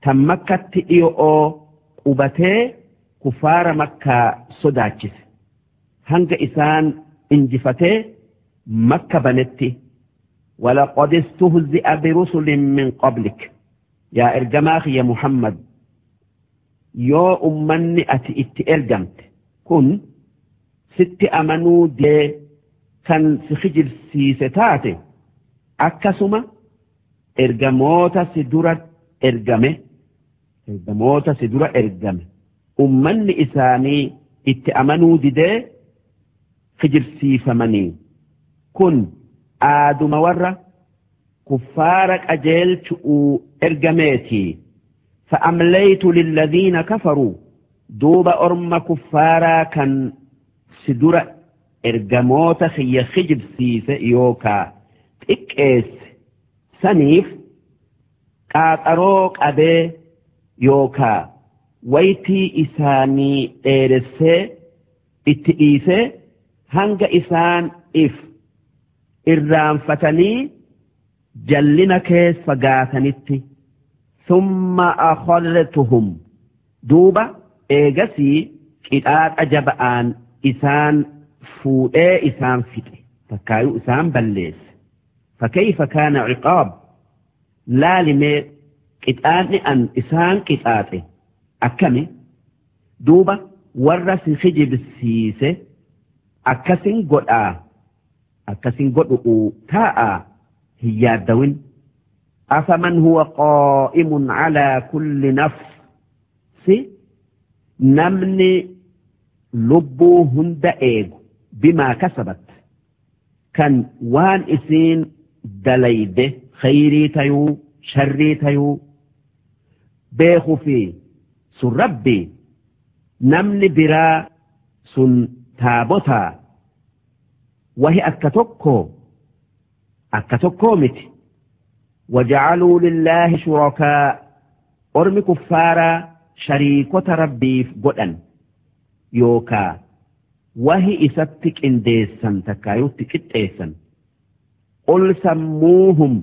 tan Makkatti dhiyo'oo qubatee kufaara Makkaa sodaachise. Hanga isaan injifatee Makka banetti. Walaqad istuhzi'a birusulin min qablik, yaa ergamaa kiyya Muhammad, yoo ummanni ati itti ergamte kun sitti amanuu didee kan si kijibsiise taate, akkasuma ergamoota si dura ergame ergamoota si dura ergame ummanni isaanii itti amanuu didee kijibsiifamanii. Kun aaduma warra kuffaara qajeelchu'uu ergameetii. Fa'amlaytu lilladhiina kafaruu, duuba orma kuffaaraa kan si dura ergamoota kiyya kijibsiise yookaa xiqqeesse saniif qaaxaroo qabee yookaa waytii isaanii dheeressee itti dhiisee hanga isaan if irraanfatanii jallina keessa fagaatanitti. Summa akhadhtuhum, duuba eegasii qixaaxa jaba'aan isaan fuudhee isaan fixe, takkaayuu isaan balleesse. Fakayfa kaana ciqaab, laalimee qixaaxni an isaan qixaaxe akkami? Duuba warra si kijibsiise akkasin godhaa, akkasin godhu'u taa'aa hin yaaddawin. Afaman huwa qaa'imun calaa kulli nafsi, namni lubbuu hunda eegu, bimaa kasabat, kan waan isiin dalayde khayrii tayuu sharrii tayuu beeku fi sun Rabbi, namni biraa sun taabotaa wahi akka tokko akka tokkoo miti. Wajacaluu lillaahi shurakaa, ormi kuffaaraa shariikota Rabbiif godhan yookaa wahi isatti qindeessan takkaayutti qixxeessan. Qul sammuuhum,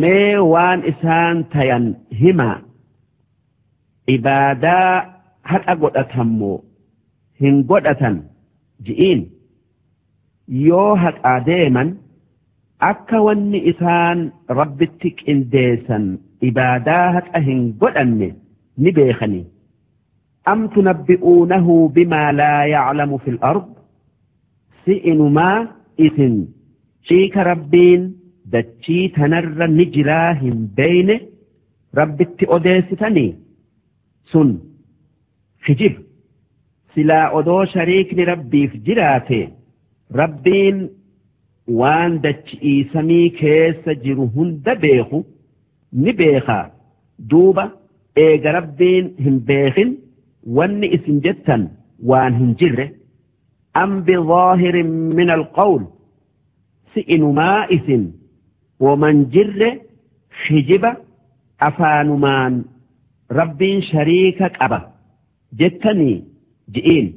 mee waan isaan tayan himaa, ibaadaa haqa godhatammoo hin godhatan ji'iin. Yoo haqaa deeman akka wanni isaan Rabbitti qindeessan ibaadaa haqa hin godhanne ni beekanii. Am tunabbi'uunahu bimaa laa ya'lamu fil ard, si inumaa isin shiika Rabbiin dachii tanarra ni jiraa hin beeyne Rabbitti odeessitanii? Sun kijib. Silaa odoo shariikni Rabbiif jiraate, Rabbiin waan dachi'ii samii keessa jiru hunda beeku ni beekaa. Duuba eega Rabbiin hin beekin, wanni isin jettan waan hin jirre. Am bidaahirin min alqawl, si inumaa isin woman jirre kijiba afaanumaan Rabbiin shariika qaba jettanii ji'iin.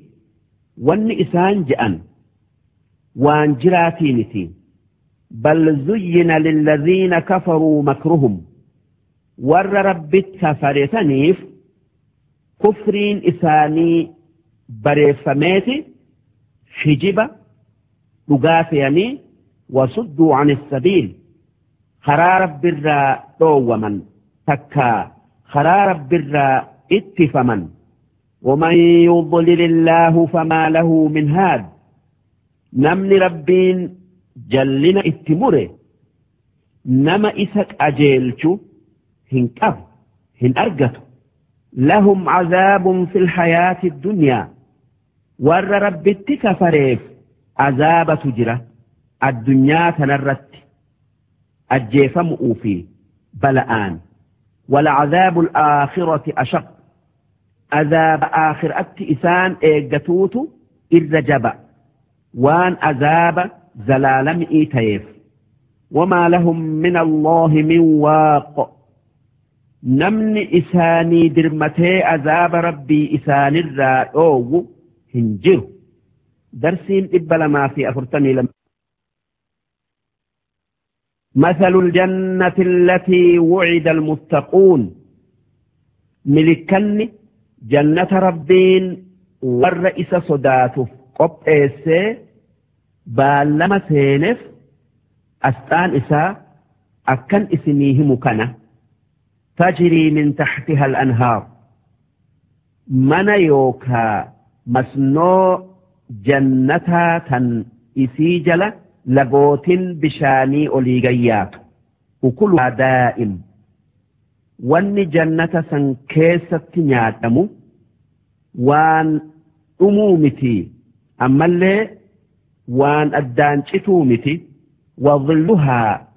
Wanni isaan je'an waan jiraatii miti. Bal zuyyina lilladhiina kafaruu makruhum, warra Rabbitti kafare saniif kufriin isaanii bareeffameeti kijiba dhugaa seeyanii. Wasudduu an sabiil, karaa Rabbirraa dhoowwaman takkaa karaa Rabbirraa ittifaman. ومن يضلل الله فما له من هاد, namni Rabbiin jallina itti mure nama isa qajeelchu hin qabu, hin argatu. لهم عذاب في الحياة الدنيا, warra Rabbitti kafareef azaabatu jira addunyaa tanarratti, ajjeefamu'uu fi bala'aan. ولعذاب الآخرة أشق, azaaba aakhiraatti isaan eeggatuutu irra jaba, waan azaaba zalaalami'ii ta'eef. وما لهم من الله من واق, namni isaanii dirmatee azaaba Rabbii isaanirraa dhoowwu hin jiru. Darsiin 242. مثل الجنة التي وعد المتقون ملكني جنة ربين والرئيس صداته قب إيسي بالما سينف أستان إسا أكن إسنيه مكنة تجري من تحتها الأنهار من يوكا مسنو جنتها تن إسيجل لغوتين بشاني أوليغيات وكلها دائم وان جنة سنكيسة نياتمو وان أمومتي أما اللي وان أدانشتومتي وظلها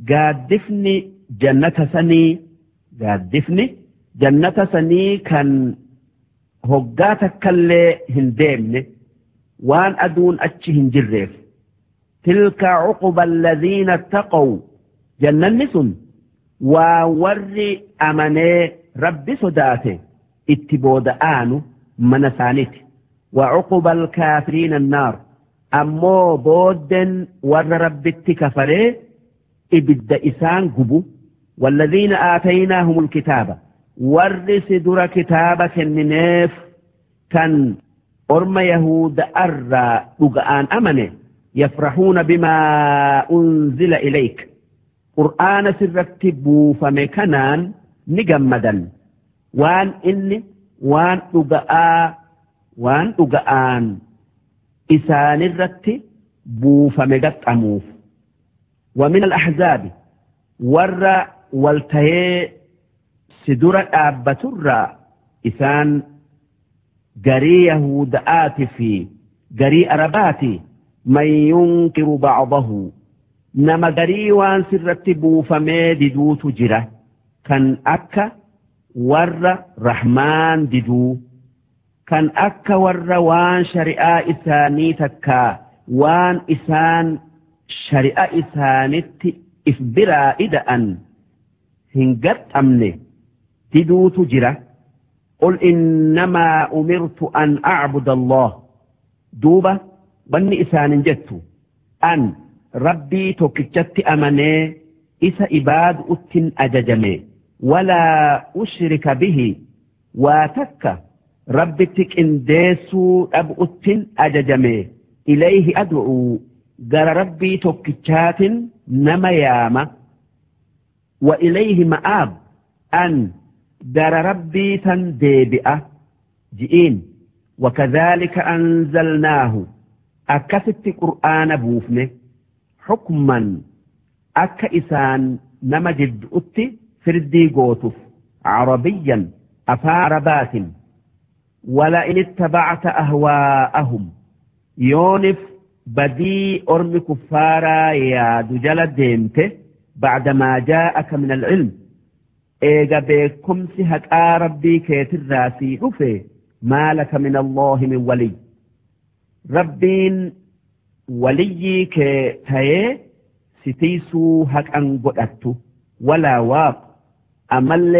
قادفني جنة سني قادفني جنة سني كان هقاتك اللي هندمني وان أدون أتش هنجرف تلك عقب الذين اتقوا جنة نسن وور أمني رب صداته اتبود آنو من سانت وعقب الكافرين النار أمو بودن ور رب التكفري إبد إسان قبو والذين آتيناهم الكتاب ور سدر كتابة النيف كان أرم يهود أرى لقآن أمنه يفرحون بما أنزل إليك قرآن سرتبوا فمكنان نجمدا وان إني وان لقآ وان لقآن إسان الرت بوفمجت أموف ومن الأحزاب ور والتهي سدر أبتر إسان جري يهودآت في جري أرباتي من ينكر بعضه نما جري وان سرتبوا فما ددو تجرة كان أكا ور رحمن ددو كان أكا ور وان شريعة إساني تكا وان إسان شريعة إسانت إفبرا إدأن هنجت أمني ددو تجرة قل إنما أمرت أن أعبد الله دوبة بني إسان جدت أن ربي توكتشت أمني إسا إباد أتن أججمي ولا أشرك به واتك ربي تك إنديسو أب أتن أججمي إليه أدعو قال ربي توكتشات نمياما وإليه مآب أن دار ربي تنديبئة جئين وكذلك أنزلناه أكست قرآن بوفنه حكما أك إسان نمجد أتي فردي قوتف عربيا أفاربات ولئن اتبعت أهواءهم يونف بدي أرم كفارا يا دجل ديمته بعدما جاءك من العلم إيجا بكم سهك ربي كيتراسي أفي ما لك من الله من ولي ربين ولي كتاي ستيسو هك أنقلت ولا واق أمل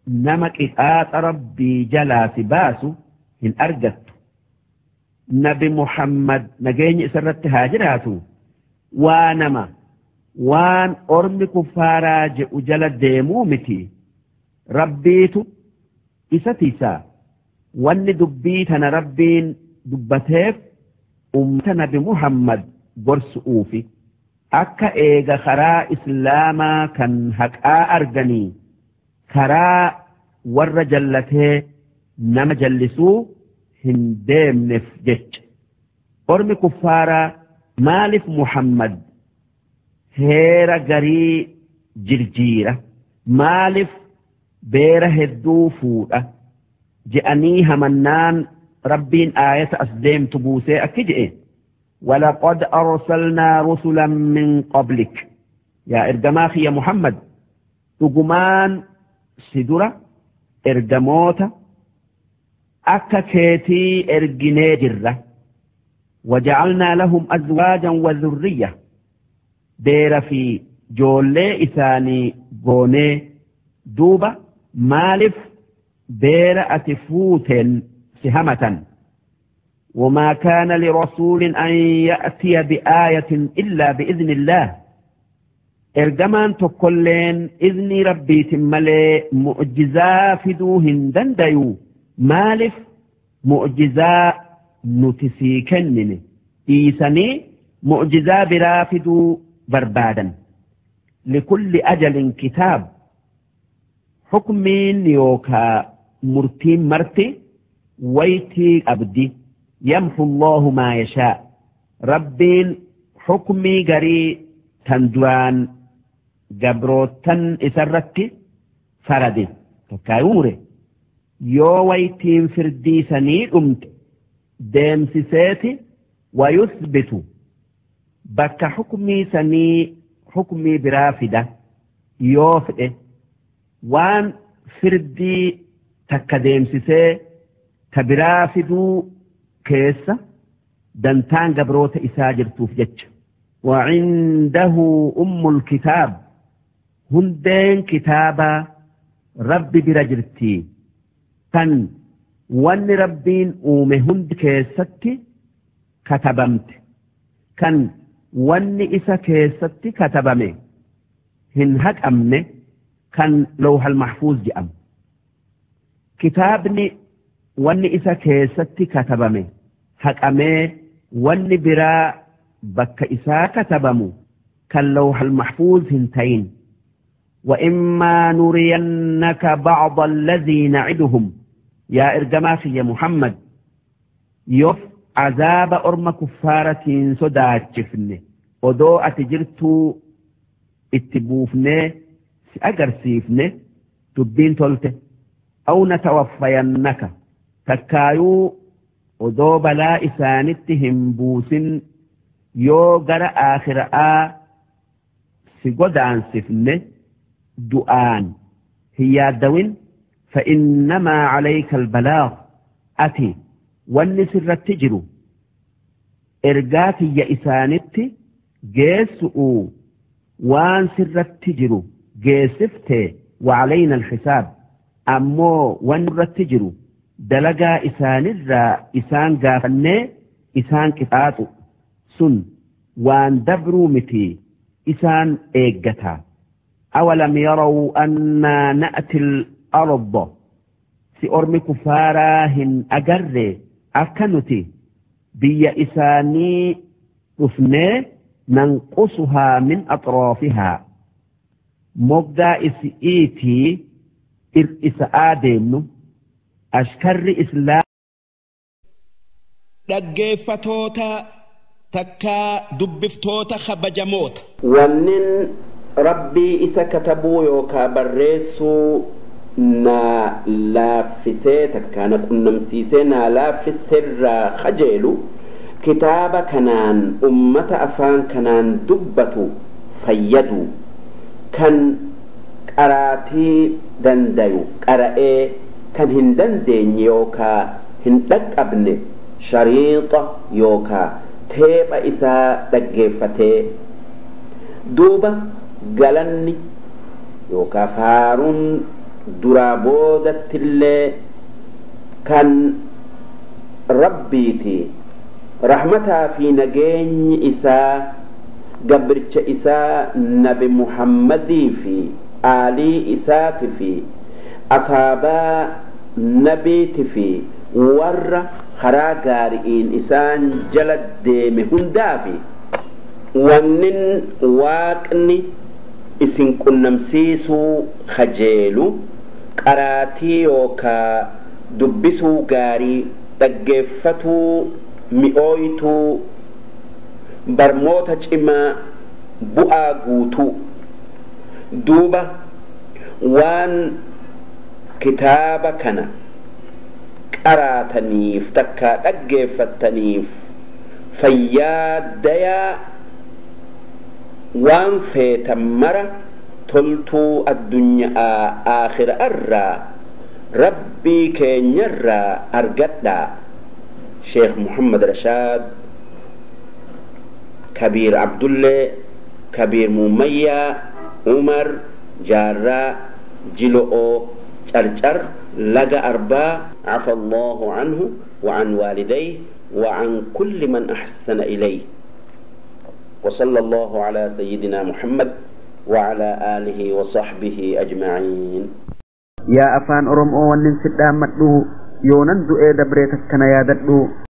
نمك إتآت ربي جلا سباسو إن أرجت نبي محمد نجيني سرت هاجراتو وانما وان أرم كفارا جل ديمومتي ربيتو إستيسا وان دبيتنا ربين دبتيف أمت نبي محمد قرسؤوفي أكا إيغا خرا إسلاما كان هكا أرغني خرا ور جلته نما جلسو هندم نفجج أرم كفارا مالف محمد هيرا غري جرجيرة مالف بير هدو فورة جأنيها منان ربين آية أسديم تبوسي أكجئ ولقد أرسلنا رسلا من قبلك يا إرجماخي يا محمد تقمان سدرة إرجموتا أكا كيتي إرجنيجرة وجعلنا لهم أزواجا وذرية دير في جولي إثاني غوني دوبة مالف بير أتفوتن سهمة وما كان لرسول أن يأتي بآية إلا بإذن الله. Ergamaan tokkolleen iznii Rabbiitin malee mu'jizaa fiduu hin dandayu. Maalif mu'jizaa nuti sii kennine dhiisanii mu'jizaa biraa fiduu barbaadan? Likulli ajalin kitaab, hukmiin yookaa murtiin marti waytii qabdi. Yamhu Allahu maa yashaa, Rabbiin hukmii garii tan duraan gabroottan isarratti farade takkaayuu mure, yoo waytiin firdii sanii dhumte deemsiseeti, wayuthbitu, bakka hukmii sanii hukmii biraa fida yoo fedhe. Waan firdii takka deemsisee ta biraa fiduu keessa dantaan gabroota isaa jirtuuf jecha. وعنده أم الكتاب، hundeen kitaabaa Rabbi bira jirti, kan wanni Rabbiin uume hundi keessatti katabamte, kan wanni isa keessatti katabame hin haqamne, kan lawhal mahfuuz jedhamu. Kitaabni wanni isa keessatti katabame haqamee wanni biraa bakka isaa katabamu kan lawhal mahfuuz hin ta'in. وإما نرينك بعض الذي نعدهم، يا إرجما يا محمد، يف عذاب أرم كفارة sodaachifne odoo ati jirtuu itti buufnee si agarsiifne dubbiin tolte, أو نتوفينك، takkaayuu odoo balaa isaanitti hin buusin yoo gara aakhira'aa si godaansifne du'aan hin yaaddawin. فإنما عليك البلاغ، ati wanni sirratti jiru ergaa kiyya isaanitti geessu'u. Waan sirratti jiru geessifte. وعلينا الحساب، ammoo wanni irratti jiru dalagaa isaanirraa isaan gaafannee isaan qixaaxu, sun waan dabruu miti, isaan eeggataa. أولم يروا أنا نأتي الأرض، si ormi kufaaraa hin agarre akka nuti biyya isaanii dhufnee ننقصها من أطرافها، moggaa isi'iitii ir'isa'aa deemnu, ashkarri islaa Dhaggeeffatoota takkaa dubbiftoota kabajamoota. Wannin Rabbii isa katabuu yookaa barreessuu naa laaffisee takkaa na qunnamsiisee naa laaffiserraa kajeelu kitaaba kanaan ummata afaan kanaan dubbatu fayyadu, kan qaraatii dandayu qara'ee, kan hin dandeenye yookaa hin dhaqqabne shariixa yookaa teepha isaa dhaggeeffatee. Duuba galanni yookaa faaruun duraa boodattillee kan Rabbiiti. Rahmataa fi nageenyi isaa gabricha isaa Nabi Muhammadii fi aalii isaati fi asaabaa nabiiti fi warra karaa gaari'iin isaan jala deeme hundaafi. Wannin Waaqni isin qunnamsiisuu kajeelu qaraatii yookaa dubbisuu gaarii, dhaggeeffatuu mi'ooytuu, barmoota cimaa bu'aa guutuu. Duuba waan kitaaba kana qaraataniif takkaa dhaggeeffattaniif fayyaa dayaa. Waan feetan mara toltuu addunyaa aakhira irraa Rabbii keenyarraa argadhaa. Sheekh Muhammad Rashaad Kabiir Abdullee Kabiir Muummayyaa Umar Jaarraa Jilo'oo Carcar Laga Arbaa. عفى الله عنه وعن والديه وعن كل من أحسن إليه، وصلى الله على سيدنا محمد. وعلى آله وصحبه أجمعين. Yaa afaan Oromoo, wannin si dhaammadhu, yoonan du'ee dabree takkana yaadadhu.